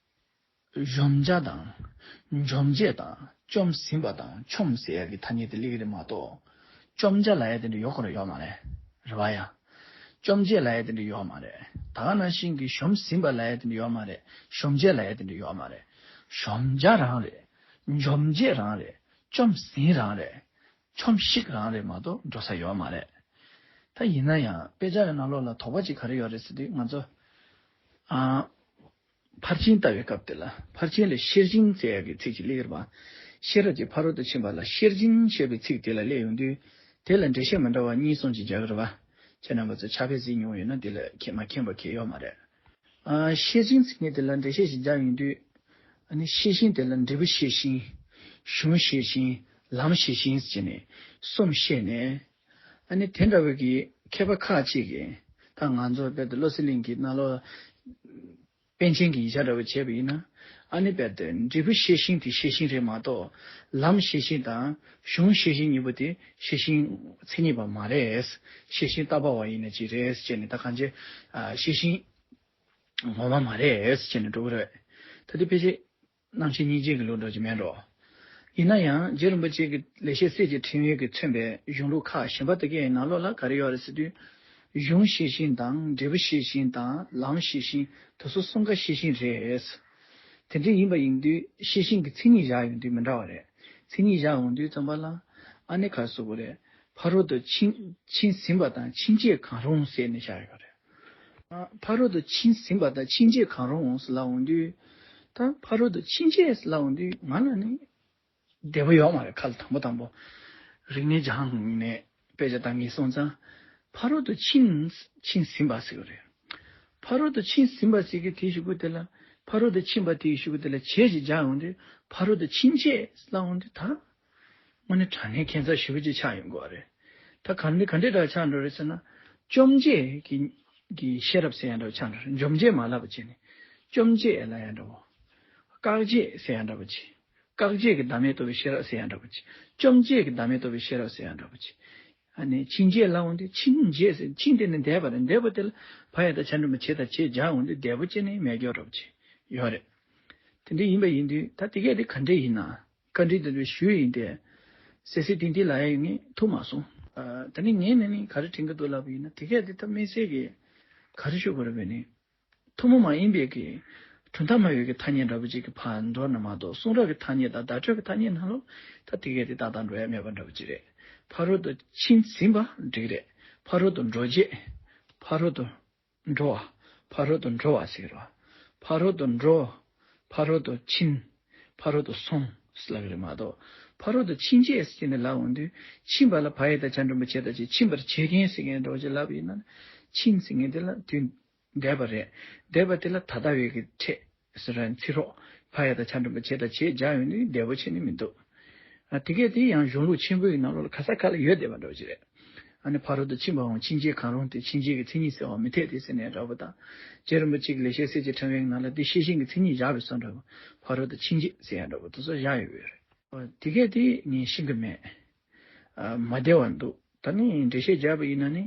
གཞོམ་བྱ་དང་། འཇོམས་བྱེད་དང་། བཅོམ་ཟིན་པ་དང་། ཆོམ་ཟེར་ཡག་གི་ཐ་སྙད་དེ་སླེབས་ཀྱི་རེད་མ་གཏོགས། བཅོམ་བྱ་ལབ་ཡ་དེ་འདྲ་ཡོད་ཁོ་རང་ཡོད་མ་རེད། རེད་བ་ཡ། བཅོམ་བྱེད་ལབ་ཡ་དེ་འདྲ་ཡོད་མ་རེད། ད་ག་ནང་བཞིན་གྱི་གཞོམ་ཟིན་པ་ལབ་ཡ་དེ་འདྲ་ཡོད་མ་རེད། གཞོམ་བྱེད་ལབ་ཡ་དེ་འདྲ་ཡོད་མ་རེད། གཞོམ་བྱ་རང་རེད། འཇོམས་བྱེད་རང་རེད། བཅོམ་ཟིན་རང་རེད། ཆོམ་ཤིག་རང་རེད་མ་གཏོགས་འགྲོ་ས་ཡོད་མ་རེད། ད་ཡིན་ན་ཡང་དཔེ་ཆ་ཡི་ནང་ལོགས་ལ་དོགས་པ་ཅིག་ག་རེ་ཡོད་རེད་ཟེར་དུས། ང་ཚོ། ཨ། ཕར་ཕྱིན་ལྟ་བའི་སྐབས་དེ་ལ། ཕར་ཕྱིན་ལ་ཤེར་ཕྱིན་ཟེར་ཡག་གི་ཚིག་ཅིག་སླེབས་ཀྱི་རེད་པ། ཤེར་བ་ཅིག་ཕ་རོལ་ཏུ་ཕྱིན་པ་ལ་ཤེར་ཕྱིན་ཞེས་པའི་ཚིག་དེ་ལ་སླེབས་ཡོང་དུས། དེ་ལ་འགྲེལ་བཤད་མི་འདྲ་བ་གཉིས་གསུམ་ཅིག་རྒྱག་གི་རེད་པ། ཁྱེད་རྣམ་པ་ཚོ་ཕྱག་དཔེ་གཟིགས་མྱོང་ཡོད་ན་འདི་ལ་མཁྱེན་མ་མཁྱེན་པ་གང་ཡང་ཡོད་མ་རེད། ཨ། ཤེར་ཕྱིན་ཟེར་མཁན་དེ་ལ་འགྲེལ་བཤད་ཅིག་རྒྱག་ཡོང་དུས། ཨ་ནི་ཤེར་ཕྱིན་དེ་ལ་འབྲས་བུ་ཤེར་ཕྱིན། གཞུང་ཤེར་ཕྱིན། ལམ་ཤེར་ཕྱིན་ཟེར་ནས་གསུམ་བཤད་ནས། ཨ་ནི་དེ་འདྲ་བའི་གི་མཁས་པ་ཁག་ཅིག་གིས། ད་ང་ཚོ་དཔེར་ན་བློ་གསལ་གླིང་གི་ནང་ལོགས། པཎ་ཆེན་གྱི་ཡིག་ཆ་འདྲ་བོ་བྱས་པ་ཡིན་ན། ཨ་ནི་དཔེར་ན་འབྲས་བུ་ཤེར་ཕྱིན་དེ་ཤེར་ཕྱིན་རེད་མ་གཏོགས། ལམ་ཤེར་ཕྱིན་དང་གཞུང་ཤེར་ཕྱིན་གཉིས་པོ་དེ་ཤེར་ཕྱིན་མཚན་ཉིད་པ་མ་རེད། ཤེར་ཕྱིན་བཏགས་པ་བ་ཡིན་ན་ཅིག་རེད་ཟེར་ནས། ད་གང་ཅི། ཨ། ཤེར་ཕྱིན་ངོ་མ་མ་རེད་ཟེར་ནས་འགྲོ་གི་རེད། ད་དེ་ཕལ་ཆེར་རྣམ་བཤད་སྙིང་རྗེ་གི་ལུགས་འདྲ་ཅིག་མེད་འགྲོ། ཡིན་ན་ཡང་རྗེ་རིན་པོ་ཆེ་གི་ལེགས་བཤད་གསེར་གྱི་ཕྲེང་བས་ཀྱིས་མཚོན་པའི་གཞུང་ལུགས་ཁག་གཞན་པ་དེ་གའི་ནང་ལོགས་ལ་ག་རེ་ཡོད་རེད་ཟེར་དུས། གཞུང་ཤེར་ཕྱིན་དང་། འབྲས་བུ་ཤེར་ཕྱིན་དང་། ལམ་ཤེར་ཕྱིན། དེ་ཚོ་གསུམ་ཀ་ཤེར་ཕྱིན་རེད། དེ་འདྲ་ཡིན་པ་ཡིན་དུས་ཤེར་ཕྱིན་གྱི་མཚན་ཉིད་བཞག་ཡོང་དུས་མི་འདྲ་བ་རེད། མཚན་ཉིད་བཞག་ཡོང་དུས་ཙམ་པ་ལ། ཨ་ནི་ག་རེ་ཟེར་དགོས་རེད། ཕ་རོལ་ཏུ་ཕྱིན་ཕྱིན་ཟིན་པ་དང་ཕྱིན་ཆད་གང་རུང་ཟེར་ནས་བཞག་ཡོད་རེད། ཨ། ཕ་རོལ་ཏུ་ཕྱིན་ཟིན་པ་དང་ཕྱིན་ཆད་གང་རུང་ཟེར་ལབ་འོང་དུས། ད་ཕ་རོལ་ཏུ་ཕྱིན་ཆད་ཟེར་ལབ་འོང་དུས་ང་ལ་ནི། བདེ་པོ་ཡོད་མ་རེད། ཁ་ལ་དང་པོ་དང་པོ་རིག་གནས་སྦྱངས་ནས་དཔེ་ཆ་བཏང་གིན་སོང་ཙང་ཕ་རོལ་ཏུ་ཕྱིན་ཕྱིན་ཟིན་པ་ཟེར་གི་རེད། ཕ་རོལ་ཏུ་ཕྱིན་ཟིན་པ་ཟེར་གི་དེའི་གཞུག་གུ་དེ་ལ་ཕ་རོལ་ཏུ་ཕྱིན་པ་དེའི་གཞུག་གུ་དེ་ལ་བྱས་ཅིག་སྦྱར་ཡོང་དུས་ཕ་རོལ་ཏུ་ཕྱིན་ཆད་ལབ་ཡོང་དུས་ད། དངོས་གནས་དྲང་གནས་ཁྱད་མཚར་ཞེ་པོ་ཅིག་ཆགས་ཡོང་གི་རེད། ད་ག་འདྲ་ག་འདྲའི་འདྲ་ཆགས་འགྲོ་རེད་ཟེར་ན། བཅོམ་བྱས་ཀྱི་ཀྱི་ཤེས་རབ་ཟེར་ཡ་འདྲ་བོ་ཆགས་འགྲོ་རེད། འཇོམས་བྱེད་མ་ལབ་པ་བྱས་ནས་བཅོམ་བྱེད་ལབ་ཡ་འདྲ་བོ། བཀག་བྱེད་ཟེར་ཡ་འདྲ་བོ་བྱས། བཀག་བྱེད་ཀྱི་བདག་མེད་རྟོགས་པའི་ཤེས་རབ་ཟེར་ཡ་འདྲ་བོ་བྱས། བཅོམ་བྱེད་ཀྱི་བདག་མེད་རྟོགས་པའི་ཤེས་རབ་ཟེར་ཡ་འདྲ་བོ་བྱས། ཨ་ནི་ཕྱིན་ཆད་ལབ་འོང་དུས་ཕྱིན་བྱས་ཟེར། ཕྱིན་དེ་ནི་འདས་པ་རེད། འདས་པ་དེ་ལ་ཕ་ཡ་དང་ཆ་འགྲིག་པ་བྱས་དང་བྱེད་སྦྱར་འོང་དུས་འདས་པོ་བྱས་ནས་མེད་སྐྱོ་འདྲ་བོ་བྱས་ཡོད་རེད། དེ་འདྲ་ཡིན་པ་ཡིན་དུས་ད་དེ་གས་དེ་ག་འདྲ་ཡིན་ན། བཀའ་འདྲི་དེ་འདྲ་ཞུས་ཡིན་ཏེ། སེ་སེ་ཏིང་ཏིང་ལབ་ཡ་ཡིན་ངས་ཐུག་མ་སོང་། ཨ། ད་ནི་ངས་ནི་ནི་ག་རེ་དྲན་གྱི་འདུག་ལབ་པ་ཡིན་ན། དེ་གས་དེ་ད་དམིགས་བསལ་གྱི་ག་རེ་ཞུ་དགོས་རེད་པས་ནི། ཐུན་མོང་མ་ཡིན་པའི་གི་གྲུབ་མཐའ་སྨྲ་བའི་གི་ཐ་སྙད་འདྲ་པོ་ཅིག་གི་ཕར་འགྲོ་ན་མ་གཏོགས། གསུང་རབ་ཀྱི་ཐ་སྙད་དང་བརྡ་སྤྲོད་ཀྱི་ཐ་སྙད་ནང་ལོགས་ད་དེ་གས་དེ་ཏག་ཏག་འགྲོ་ཡ་མེད་པ་འདྲ་པོ་ཅིག་རེད། ཕ་རོལ་ཏུ་ཕྱིན་ཟིན་པ་འགྲིག་རེད། ཕ་རོལ་ཏུ་འགྲོ་བྱེད། ཕ་རོལ་ཏུ་འགྲོ་བ། ཕ་རོལ་ཏུ་འགྲོ་བ་ཟེར་རོ། ཕ་རོལ་ཏུ་འགྲོ། ཕ་རོལ་ཏུ་ཕྱིན། ཕ་རོལ་ཏུ་སོང་ལབ་ཀྱི་རེད་མ་གཏོགས། ཕ་རོལ་ཏུ་ཕྱིན་ཆད་ཟེར་ནས་ལབ་འོང་དུས་ཕྱིན་པ་ལ་ཕ་ཡ་དང་ཆ་འགྲིག་པ་བྱས་དང་བྱེད། ཕྱིན་པར་བྱེད་མཁན་ཟེར་མཁན་འདྲ་བོ་ཅིག་ལབ་པ་ཡིན་ན། ཕྱིན་ཟེར་མཁན་དེ་ལ་དུས་འདས་པ་རེད། འདས་པ་དེ་ལ་ད་ལྟ་བའི་གི་ཕྲད་ཟེར་ར་ཚིག་རོ། ཕ་ཡ་དང་ཆ་འགྲིག་པ་བྱས་དང་བྱེད་སྦྱར་ཡོང་དུས་འདས་པོ་བྱས་ནས་མི་འདུག་ཨ། དེ་གས་དེ་ཡང་གཞུང་ལུགས་ཆེན་པོའི་ནང་ལོགས་ལ་ག་ས་ག་ལ་ཡོད་བསྡད་པ་འདྲ་བོ་ཅིག་རེད། ཨ་ནི་ཕ་རོལ་ཏུ་ཕྱིན་པའང་ཕྱིན་ཆད་གང་རུང་སྟེ། ཕྱིན་ཆད་ཀྱི་མཚན་ཉིད་གསལ་བར་མི་འཐད་དེ་ཟེར་ནས་འདྲ་པོ་དང་། རྗེ་རིན་པོ་ཆེ་གི་ལེགས་བཤད་གསེར་གྱི་ཕྲེང་བའི་ནང་ལ་དེ་ཤེས་བཞིན་གྱི་མཚན་ཉིད་བཞག་པའི་བཟོ་འདྲ་པོ། ཕ་རོལ་ཏུ་ཕྱིན་ཆད་ཟེར་ཡ་འདྲ་པོ་དེ་ཚོ་བཞག་ཡོད་པ་རེད། དེ་གས་དེ་ངས་ཤེས་ཀྱི་མེད། ཨ། མ་བདེ་བ་འདུག་ད་ནི་འགྲེལ་བཤད་རྒྱག་པ་ཡིན་ན་ནི།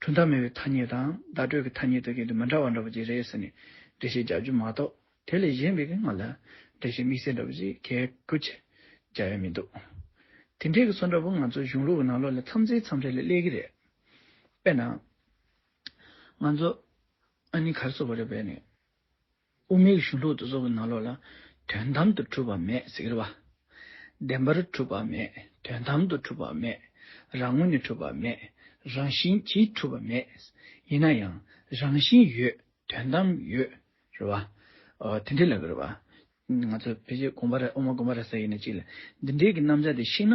གྲུབ་མཐའ་སྨྲ་བའི་ཐ་སྙད་དང་བརྡ་སྤྲོད་ཀྱི་ཐ་སྙད་དེ་གས་དེ་མི་འདྲ་བ་འདྲ་པོ་ཅིག་རེད་ཟེར་ནས་འགྲེལ་བཤད་རྒྱག་རྒྱུ་མ་གཏོགས། དེ་ལས་གཞན་པའི་གི་ང་ལ་འགྲེལ་བཤད་དམིགས་བསལ་འདྲ་པོ་ཅིག་གལ་དགུ་ཆེ་རྒྱག་ཡ་མི་འདུག་དེ་འདྲའི་གི་བཟོ་འདྲ་པོ་ང་ཚོ་གཞུང་ལུགས་ཀྱི་ནང་ལོགས་ལ་མཚམས་རེ་མཚམས་རེ་ལ་སླེབས་ཀྱི་རེད། དཔེར་ན། ང་ཚོ་ཨ་ནི་ག་རེ་ཟེར་དགོས་རེད་པས་ནི། དབུ་མའི་གཞུང་ལུགས་དེ་ཚོ་གི་ནང་ལོགས་ལ་དོན་དམ་དུ་གྲུབ་པ་མེད་ཟེར་གི་རེད་པ། བདེན་པར་གྲུབ་པ་མེད། དོན་དམ་དུ་གྲུབ་པ་མེད། རང་ངོས་ནས་གྲུབ་པ་མེད། རང་བཞིན་གྱིས་གྲུབ་པ་མེད། ཡིན་ན་ཡང་རང་བཞིན་ཡོད། དོན་དམ་ཡོད། རེད་པ། ཨོ། དེ་འདྲ་ལབ་གི་རེད་པ། ང་ཚོ་ཕལ་ཆེར་དགོངས་པ་ར། དབུ་མ་དགོངས་པ་རབ་གསལ་ཡིན་ན་ཅིག་ལ། འདི་འདྲའི་གི་རྣམ་གཞག་དེ་ཤེས་ན།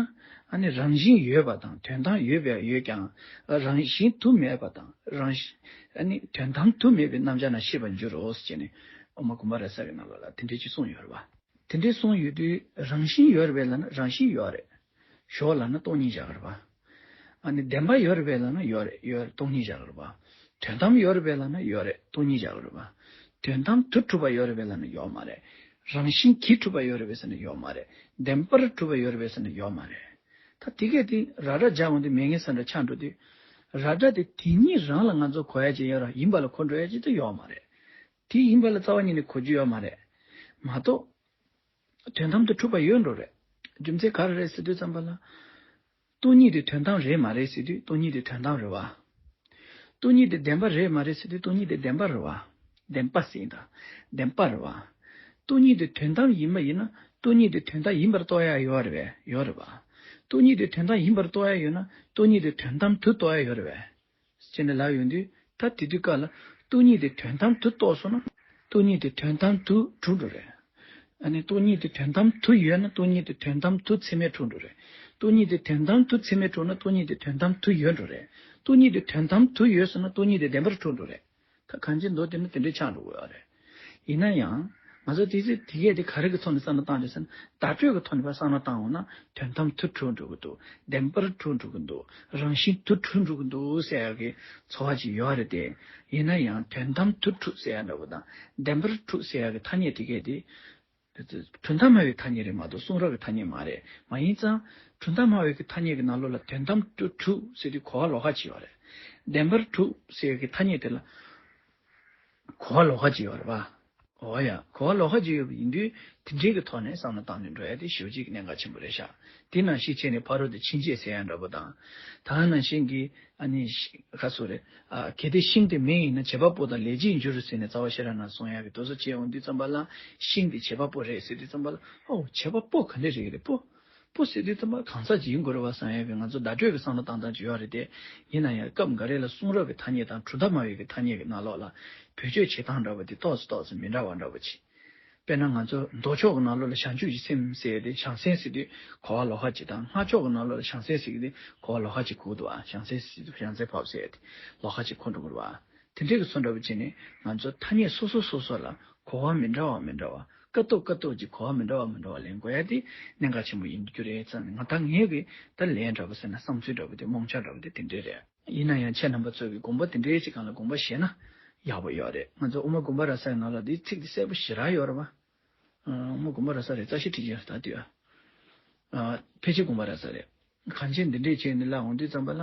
ཨ་ནི་རང་བཞིན་ཡོད་པ་དང་དོན་དམ་ཡོད་པ་ཡོད་ཀྱང་རང་བཞིན་དུ་མེད་པ་དང་། རང་བཞིན། ཨ་ནི་དོན་དམ་དུ་མེད་པའི་རྣམ་གཞག་རྣམས་ཤེས་པར་འགྱུར་རོ་ཟེར་ནས་དབུ་མ་དགོངས་པ་རབ་གསལ་གྱི་ནང་ལོགས་ལ་དེ་འདྲའི་ཅིག་གསུངས་ཡོད་རེད་པ། དེ་འདྲའི་གསུངས་ཡོད་དུས་རང་བཞིན་ཡོད་རེད་པས་ལབ་ན་རང་བཞིན་ཡོད་རེད། ཞོག་ལབ་ན་སྟོང་ཉིད་བཞག་གི་རེད་པ། ཨ་ནི་བདེན་པ་ཡོད་རེད་པས་ལབ་ན་ཡོད་རེད། ཡོད་རེད། སྟོང་ཉིད་བཞག་གི་རེད་པ། དོན་དམ་ཡོད་རེད་པས་ལབ་ན་ཡོད་རེད། སྟོང་ཉིད་བཞག་གི་རེད་པ། དོན་དམ་དུ་གྲུབ་པ་ཡོད་རེད་པས་ལབ་ན་ཡོད་མ་རེད། རང་བཞིན་གྱིས་གྲུབ་པ་ཡོད་རེད་པས་ཟེར་ན་ཡོད་མ་རེད། བདེན་པར་གྲུབ་པ་ཡོད་རེད་པས་ཟེར་ན་ཡོད་མ་རེད། ད་དེ་གས་དེ་ར་ར་སྦྱར་འོང་དུས་མེད་མཁན་བཟོ་འདྲ་ཆགས་འགྲོ་དུས། ར་ར་དེ་དེ་ཉིད་རང་ལ་ང་ཚོ་གོ་ཡ་ཅིག་ཡོད་ར། ཡིན་པ་ལ་གོ་འགྲོ་ཡ་ཅིག་ད་ཡོད་མ་རེད། དེ་ཡིན་པ་ལ་རྩ་བ་ཉིད་ནས་གོ་རྒྱུ་ཡོད་མ་རེད། མ་གཏོགས། དོན་དམ་དུ་གྲུབ་པ་ཡོད་འགྲོ་རེད། རྒྱུ་མཚན་ག་རེ་རེད་ཟེར་དུས་ཙམ་པ་ལ། སྟོང་ཉིད་དེ་དོན་དམ་རེད་མ་རེད་ཟེར་དུས་སྟོང་ཉིད་དེ་དོན་དམ་རེད་པ། སྟོང་ཉིད་དེ་བདེན་པ་རེད་མ་རེད་ཟེར་དུས་སྟོང་ཉིད་དེ་བདེན་པ་རེད་པ། བདེན་པ་ཟེར་ཡིན་ད། བདེན་པ་རེད་པ། སྟོང་ཉིད་དེ་དོན་དམ་ཡིན་པ་ཡིན་ན་སྟོང་ཉིད་དེ་དོན་དམ་ཡིན་པར་རྟོགས་ཡ་ཡོད་རེད་པས། ཡོད་རེད་པ། སྟོང་ཉིད་དེ་དོན་དམ་ཡིན་པར་རྟོགས་ཡ་ཡོད་ན་སྟོང་ཉིད་དེ་དོན་དམ་དུ་རྟོགས་ཡ་ཡོད་རེད་པས། ཅེས་ནས་ལབ་ཡོང་དུས། ད་དེ་དུས་སྐབས་ལ་སྟོང་ཉིད་དེ་དོན་དམ་དུ་རྟོགས་སོང་ན། སྟོང་ཉིད་དེ་དོན་དམ་དུ་གྲུབ་འགྲོ་རེད། ཨ་ནི་སྟོང་ཉིད་དེ་དོན་དམ་དུ་ཡོད་ན་སྟོང་ཉིད་དེ་དོན་དམ་དུ་ཚད་མས་གྲུབ་འགྲོ་རེད། སྟོང་ཉིད་དེ་དོན་དམ་དུ་ཚད་མས་གྲུབ་ན་སྟོང་ཉིད་དེ་དོན་དམ་དུ་ཡོད་འགྲོ་རེད། སྟོང་ཉིད་དེ་དོན་དམ་དུ་ཡོད་སོང་ན་སྟོང་ཉིད་དེ་བདེན་པར་གྲུབ་འགྲོ་རེད། ད་གང་ཅི་མདོ་དེ་ནི་དེ་འདྲའི་ཆགས་འགྲོ་གི་ཡོད་རེད། ཡིན་ན་ཡང་། ང་ཚོ་དེ་ཚོས་དེ་གས་དེ་ག་རེ་གི་ཐོག་ནས་བསམ་བློ་བཏང་རེད་ཟེར་ན། བརྡ་སྤྲོད་ཀྱི་ཐོག་ནས་ཕར་བསམ་བློ་བཏང་འོང་ན་དོན་དམ་དུ་གྲུབ་འགྲོ་གི་འདུག་བདེན་པར་གྲུབ་འགྲོ་གི་འདུག་རང་བཞིན་དུ་གྲུབ་འགྲོ་གི་འདུག་ཟེར་ཡག་གི་ཚོར་བ་ཅིག་ཡོད་རེད་དེ། ཡིན་ན་ཡང་དོན་དམ་དུ་གྲུབ་ཟེར་ཡག་འདྲ་པོ་དང་བདེན་པར་གྲུབ་ཟེར་ཡག་གི་ཐ་སྙད་དེ་གས་དེ། གྲུབ་མཐའ་སྨྲ་བའི་ཐ་སྙད་རེད་མ་གཏོགས་གསུང་རབ་ཀྱི་ཐ་སྙད་མ་རེད། མ་ཡིན་ཙང་། གྲུབ་མཐའ་སྨྲ་བའི་གི་ཐ་སྙད་ཀྱི་ནང་ལོགས་ལ་དོན་དམ་དུ་གྲུབ་ཟེར་དུས་གོ་བ་ལོགས་ཀ་ཅིག་ཡོད་རེད། བདེན་པར་གྲུབ་ཟེར་གི་ཐ་སྙད་དེ་ལ་གོ་བ་ལོགས་ཀ་ཅིག་ཡོད་རེད་པ། འོ་ཡ། གོ་བ་ལོགས་ཀ་ཅིག་ཡོད་པ་ཡིན་དུས་དེ་འདྲའི་གི་ཐོག་ནས་བསམ་བློ་བཏང་ནས་འགྲོ་ཡ་དེ་ཞེ་པོ་ཅིག་གནད་འགག་ཆེན་པོ་རེད་ཤག་དེ་ནང་བཞིན་བྱས་ནས་ཕ་རོལ་ཏུ་ཕྱིན་ཆད་ཟེར་ཡ་འདྲ་པོ་དང་། ད་ནང་བཞིན་གྱི། ཨ་ནི་ཤི་ཁ་སོ་རེད། ཨ། གལ་ཏེ་ཤིང་དེ་མེ་ཡིན་ན་བྱེད་པ་པོ་དང་ལས་བྱེད་འགྱུར་ཟེར་ནས་རྩ་བ་ཤེས་རབ་ནང་གསུང་ཡག་གི་དོ་སོ་བྱས་ཡོང་དུས་ཙམ་པ་ལ། ཤིང་དེ་བྱེད་པ་པོ་རེད་ཟེར་དུས་ཙམ་པ་ལ། ཨོ། བྱེད་པ་པོ་ག་འདྲ་རེད་རེད། པོ། པོ་ཟེར་དུས་ཙམ་པ་གང་ཟག་ཅིག་ཡིན་དགོས་རེད་པ་བསམ་ཡག་གི་ང་ཚོ་བརྡ་སྤྲོད་ཀྱི་བསམ་བློ་བཏང་སྟངས་ཅིག་ཡོད་རེད་དེ། ཡིན་ན་ཡང་སྐབས་འགའ་རེ་ལ་གསུང་རབ་ཀྱི་ཐ་སྙད་དང་གྲུབ་མཐའ་སྨྲ་བའི་གི་ཐ་སྙད་ཀྱི་ནང་ལོགས་ལ་བེད་སྤྱོད་བྱེད་སྟངས་འདྲ་པོ་དེ་ཏོག་ཙམ་ཏོག་ཙམ་མི་འདྲ་བ་འདྲ་པོ་ཅིག་དཔེར་ན་ང་ཚོ་མདོ་ཕྱོགས་ཀྱི་ནང་ལོགས་ལ་བྱང་ཆུབ་ཀྱི་སེམས་ཟེར་ཏེ་བྱང་སེམས་ཟེར་དུས་གོ་བ་ལོགས་ཀ་ཅིག་དང་། སྔགས་ཕྱོགས་ཀྱི་ནང་ལོགས་ལ་བྱང་སེམས་ཟེར་གྱི་དེ་གོ་བ་ལོགས་ཀ་ཅིག་གོ་གི་འདུག་བ། བྱང་སེམས་ཟེར་དུས་བྱང་སེམས་བབས་ཟེར་ཏེ་ལོགས་ཀ་ཅིག་གོ་འགྲོ་གི་རེད་བ། དེ་འདྲའི་གི་བཟོ་འདྲ་པོ་བྱས་ནས་ང་ཚོ་ཐ་སྙད་སོ་སོ་སོ་སོ་ལ་གོ་བ་མི་འདྲ་བ་མི་འདྲ་བ། ཀ་ཏོག་ཀ་ཏོག་ཅིག་གོ་བ་མི་འདྲ་བ་མི་འདྲ་བ་ལེན་དགོས་ཡ་དེ་གནད་འགག་ཆེན་པོ་ཡིན་རྒྱུ་རེད་བསམ་ནས། ང་ད་ངས་གི་ད་ལན་འདྲ་པོ་ཟེར་ན་བསམ་ཚུལ་འདྲ་པོ་དེ་རྨོངས་ཆ་འདྲ་པོ་དེ་དེ་འདྲས་རེད། ཡིན་ན་ཡང་ཁྱེད་རྣམ་པ་ཚོ་གི་དགོངས་པ་དེ་འདྲའི་ཅིག་སྒང་ལ་དགོངས་པ་བཞེས་ན་ཡག་པོ་ཡོད་རེད། ང་ཚོ་དབུ་མ་དགོངས་པ་རབ་གསལ་ནང་ལ་དེའི་ཚིག་དེ་གསལ་པོ་ཞེ་དྲག་ཡོད་རེད་བ། ཨ། དབུ་མ་དགོངས་པ་རབ་གསལ་རེད། རྩ་ཤེ་ཁྲི་ཆེན་ད་དུས། ཨ། ཕལ་ཆེར་དགོངས་པ་རབ་གསལ་རེད། གང་ཅི་འདི་འདྲས་བྱས་ནས་ལ་འོང་དུས་ཙམ་པ་ལ།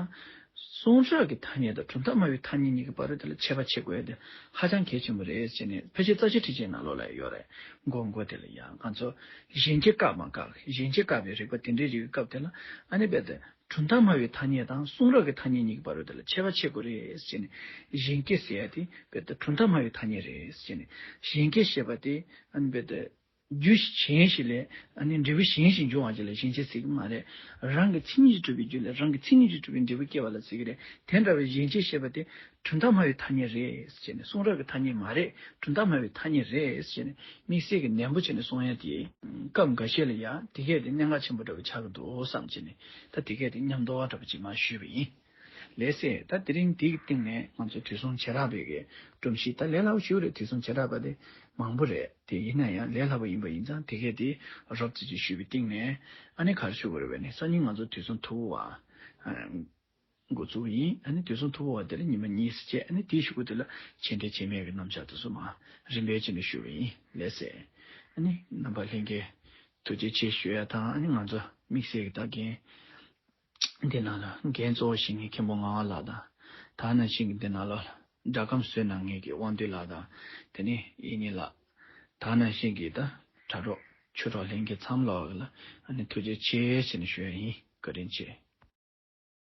གསུང་རབ་ཀྱི་ཐ་སྙད་དང་གྲུབ་མཐའ་སྨྲ་བའི་ཐ་སྙད་གཉིས་ཀྱི་བར་དུ་དེ་ལ་ཁྱད་པར་ཕྱེ་དགོས་ཡ་དེ་ཧ་ཅང་གལ་ཆེན་པོ་རེད་ཟེར་ནས་ཕལ་ཆེར་རྩ་ཤེ་ཁྲི་ཆེན་ནང་ལོགས་ལ་ཡོད་རེད། མགོ་མགོ་དེ་ལ་ཡང་ང་ཚོ་གཞན་སྐྱེ་བཀག་མ་བཀག་གཞན་སྐྱེ་བཀག་པའི་རིགས་པ་དེ་འདྲའི་རིགས་ཀྱི་སྐབས་དེ་ལ་ཨ་ནི་རྦད་དེ། གྲུབ་མཐའ་སྨྲ་བའི་ཐ་སྙད་དང་གསུང་རབ་ཀྱི་ཐ་སྙད་གཉིས་ཀྱི་བར་དུ་དེ་ལ་ཁྱད་པར་ཕྱེ་དགོས་རེད་ཟེར་ནས། གཞན་སྐྱེ་ཟེར་ཡ་དེ་རྦད་དེ་གྲུབ་མཐའ་སྨྲ་བའི་ཐ་སྙད་རེད་ཟེར་ནས། གཞན་སྐྱེ་ཞེས་པ་དེ་ཨ་ནི་རྦད་དེ་རྒྱུ་གཞན་ཞིག་ལས་ཨ་ནི་འབྲས་བུ་གཞན་ཞིག་འབྱུང་བ་ཅིག་ལ་གཞན་སྐྱེ་ཟེར་གྱི་མ་རེད། རང་གི་མཚན་ཉིད་ཀྱིས་གྲུབ་པའི་རྒྱུ་ལས་རང་གི་མཚན་ཉིད་ཀྱིས་གྲུབ་པའི་འབྲས་བུ་སྐྱེ་བ་ལ་ཟེར་གྱི་རེད། དེ་འདྲ་བའི་གཞན་སྐྱེ་ཞེས་པ་དེ་གྲུབ་མཐའ་སྨྲ་བའི་ཐ་སྙད་རེད་ཟེར་ནས། གསུང་རབ་ཀྱི་ཐ་སྙད་མ་རེད། གྲུབ་མཐའ་སྨྲ་བའི་ཐ་སྙད་རེད་ཟེར་ནས་དམིགས་བསལ་གྱི་ནན་པོ་བྱས་ནས་གསུང་ཡ་དེ་སྐབས་འགའ་ཤས་ལ་ཡ་དེ་གས་དེ་གནད་འགག་ཆེན་པོ་འདྲ་བོ་ཆགས་ཀྱི་འདུག་བསམ་བྱས་ནས། ད་དེ་གས་དེ་མཉམ་དུ་བ་འདྲ་པོ་ཅིག་མར་ཞུས་པ་ཡིན། ལགས་སེ། ད་དེ་རིང་འདི་གི་སྟེང་ནས་ང་ཚོ་དུས་གསུམ་བྱེ་བྲག་པའི་གི་སྒྲོམ་གཞི་ད་ལས་སླ་པོ་ཞིག་རེད། དུས་གསུམ་བྱེ་བྲག་པ་དེ་མང་པོ་རེད། དེ་ཡིན་ན་ཡང་ལས་སླ་པོ་ཡིན་པ་ཡིན་ཙང་དེ་གས་དེ་རོབ་ཙམ་ཅིག་ཞུས་པའི་སྟེང་ནས་ཨ་ནི་ག་རེ་ཞུ་དགོས་རེད་པས་ནི། སང་ཉིན་ང་ཚོ་དུས་གསུམ་ཐུ་བོ་བ། འགོ་བཙུགས་ཡིན། ཨ་ནི་དུས་གསུམ་ཐུ་བོ་བ་དེ་ལ་ཉི་མ་གཉིས་སུ་བྱས། ཨ་ནི་དེའི་གཞུག་གུ་དེ་ལ་བྱེད་འབྲེལ་བྱེད་མེད་ཀྱི་རྣམ་གཞག་དེ་ཚོ་མར་རིམ་པས་བྱས་ནས་ཞུ་བ་ཡིན། ལགས་སེ། ཨ་ནི་རྣམ་པ་ལྷན་རྒྱས་ཐུགས་རྗེ་ཆེ་ཞུ་ཡ་དང་། ཨ་ནི་ང་ཚོ་དམིགས་བསལ་གྱི་ད་འགན་འདི་ནང་ལ་འགན་གཙོ་བོ་བཞེས་མཁན་མཁན་པོ་ངག་དབང་ལགས་དང་། ད་ནང་བཞིན་གྱི་འདི་ནང་ལ་སྒྲ་སྒམ་བཟོས་གནང་མཁན་གྱི་དབང་འདུས་ལགས་དང་། དེ་ནས་ཡིད་གཉིས་ལགས། ད་ནང་བཞིན་གྱི་ད་དྲ་གྲོགས་ཆོས་གྲོགས་ལྷན་རྒྱས་ཚང་མ་ལོག་ལ་ཨ་ནི་ཐུགས་རྗེ་ཆེ་ཟེར་ནས་ཞུ་ཡ་ཡིན། བཀའ་དྲིན་ཆེ།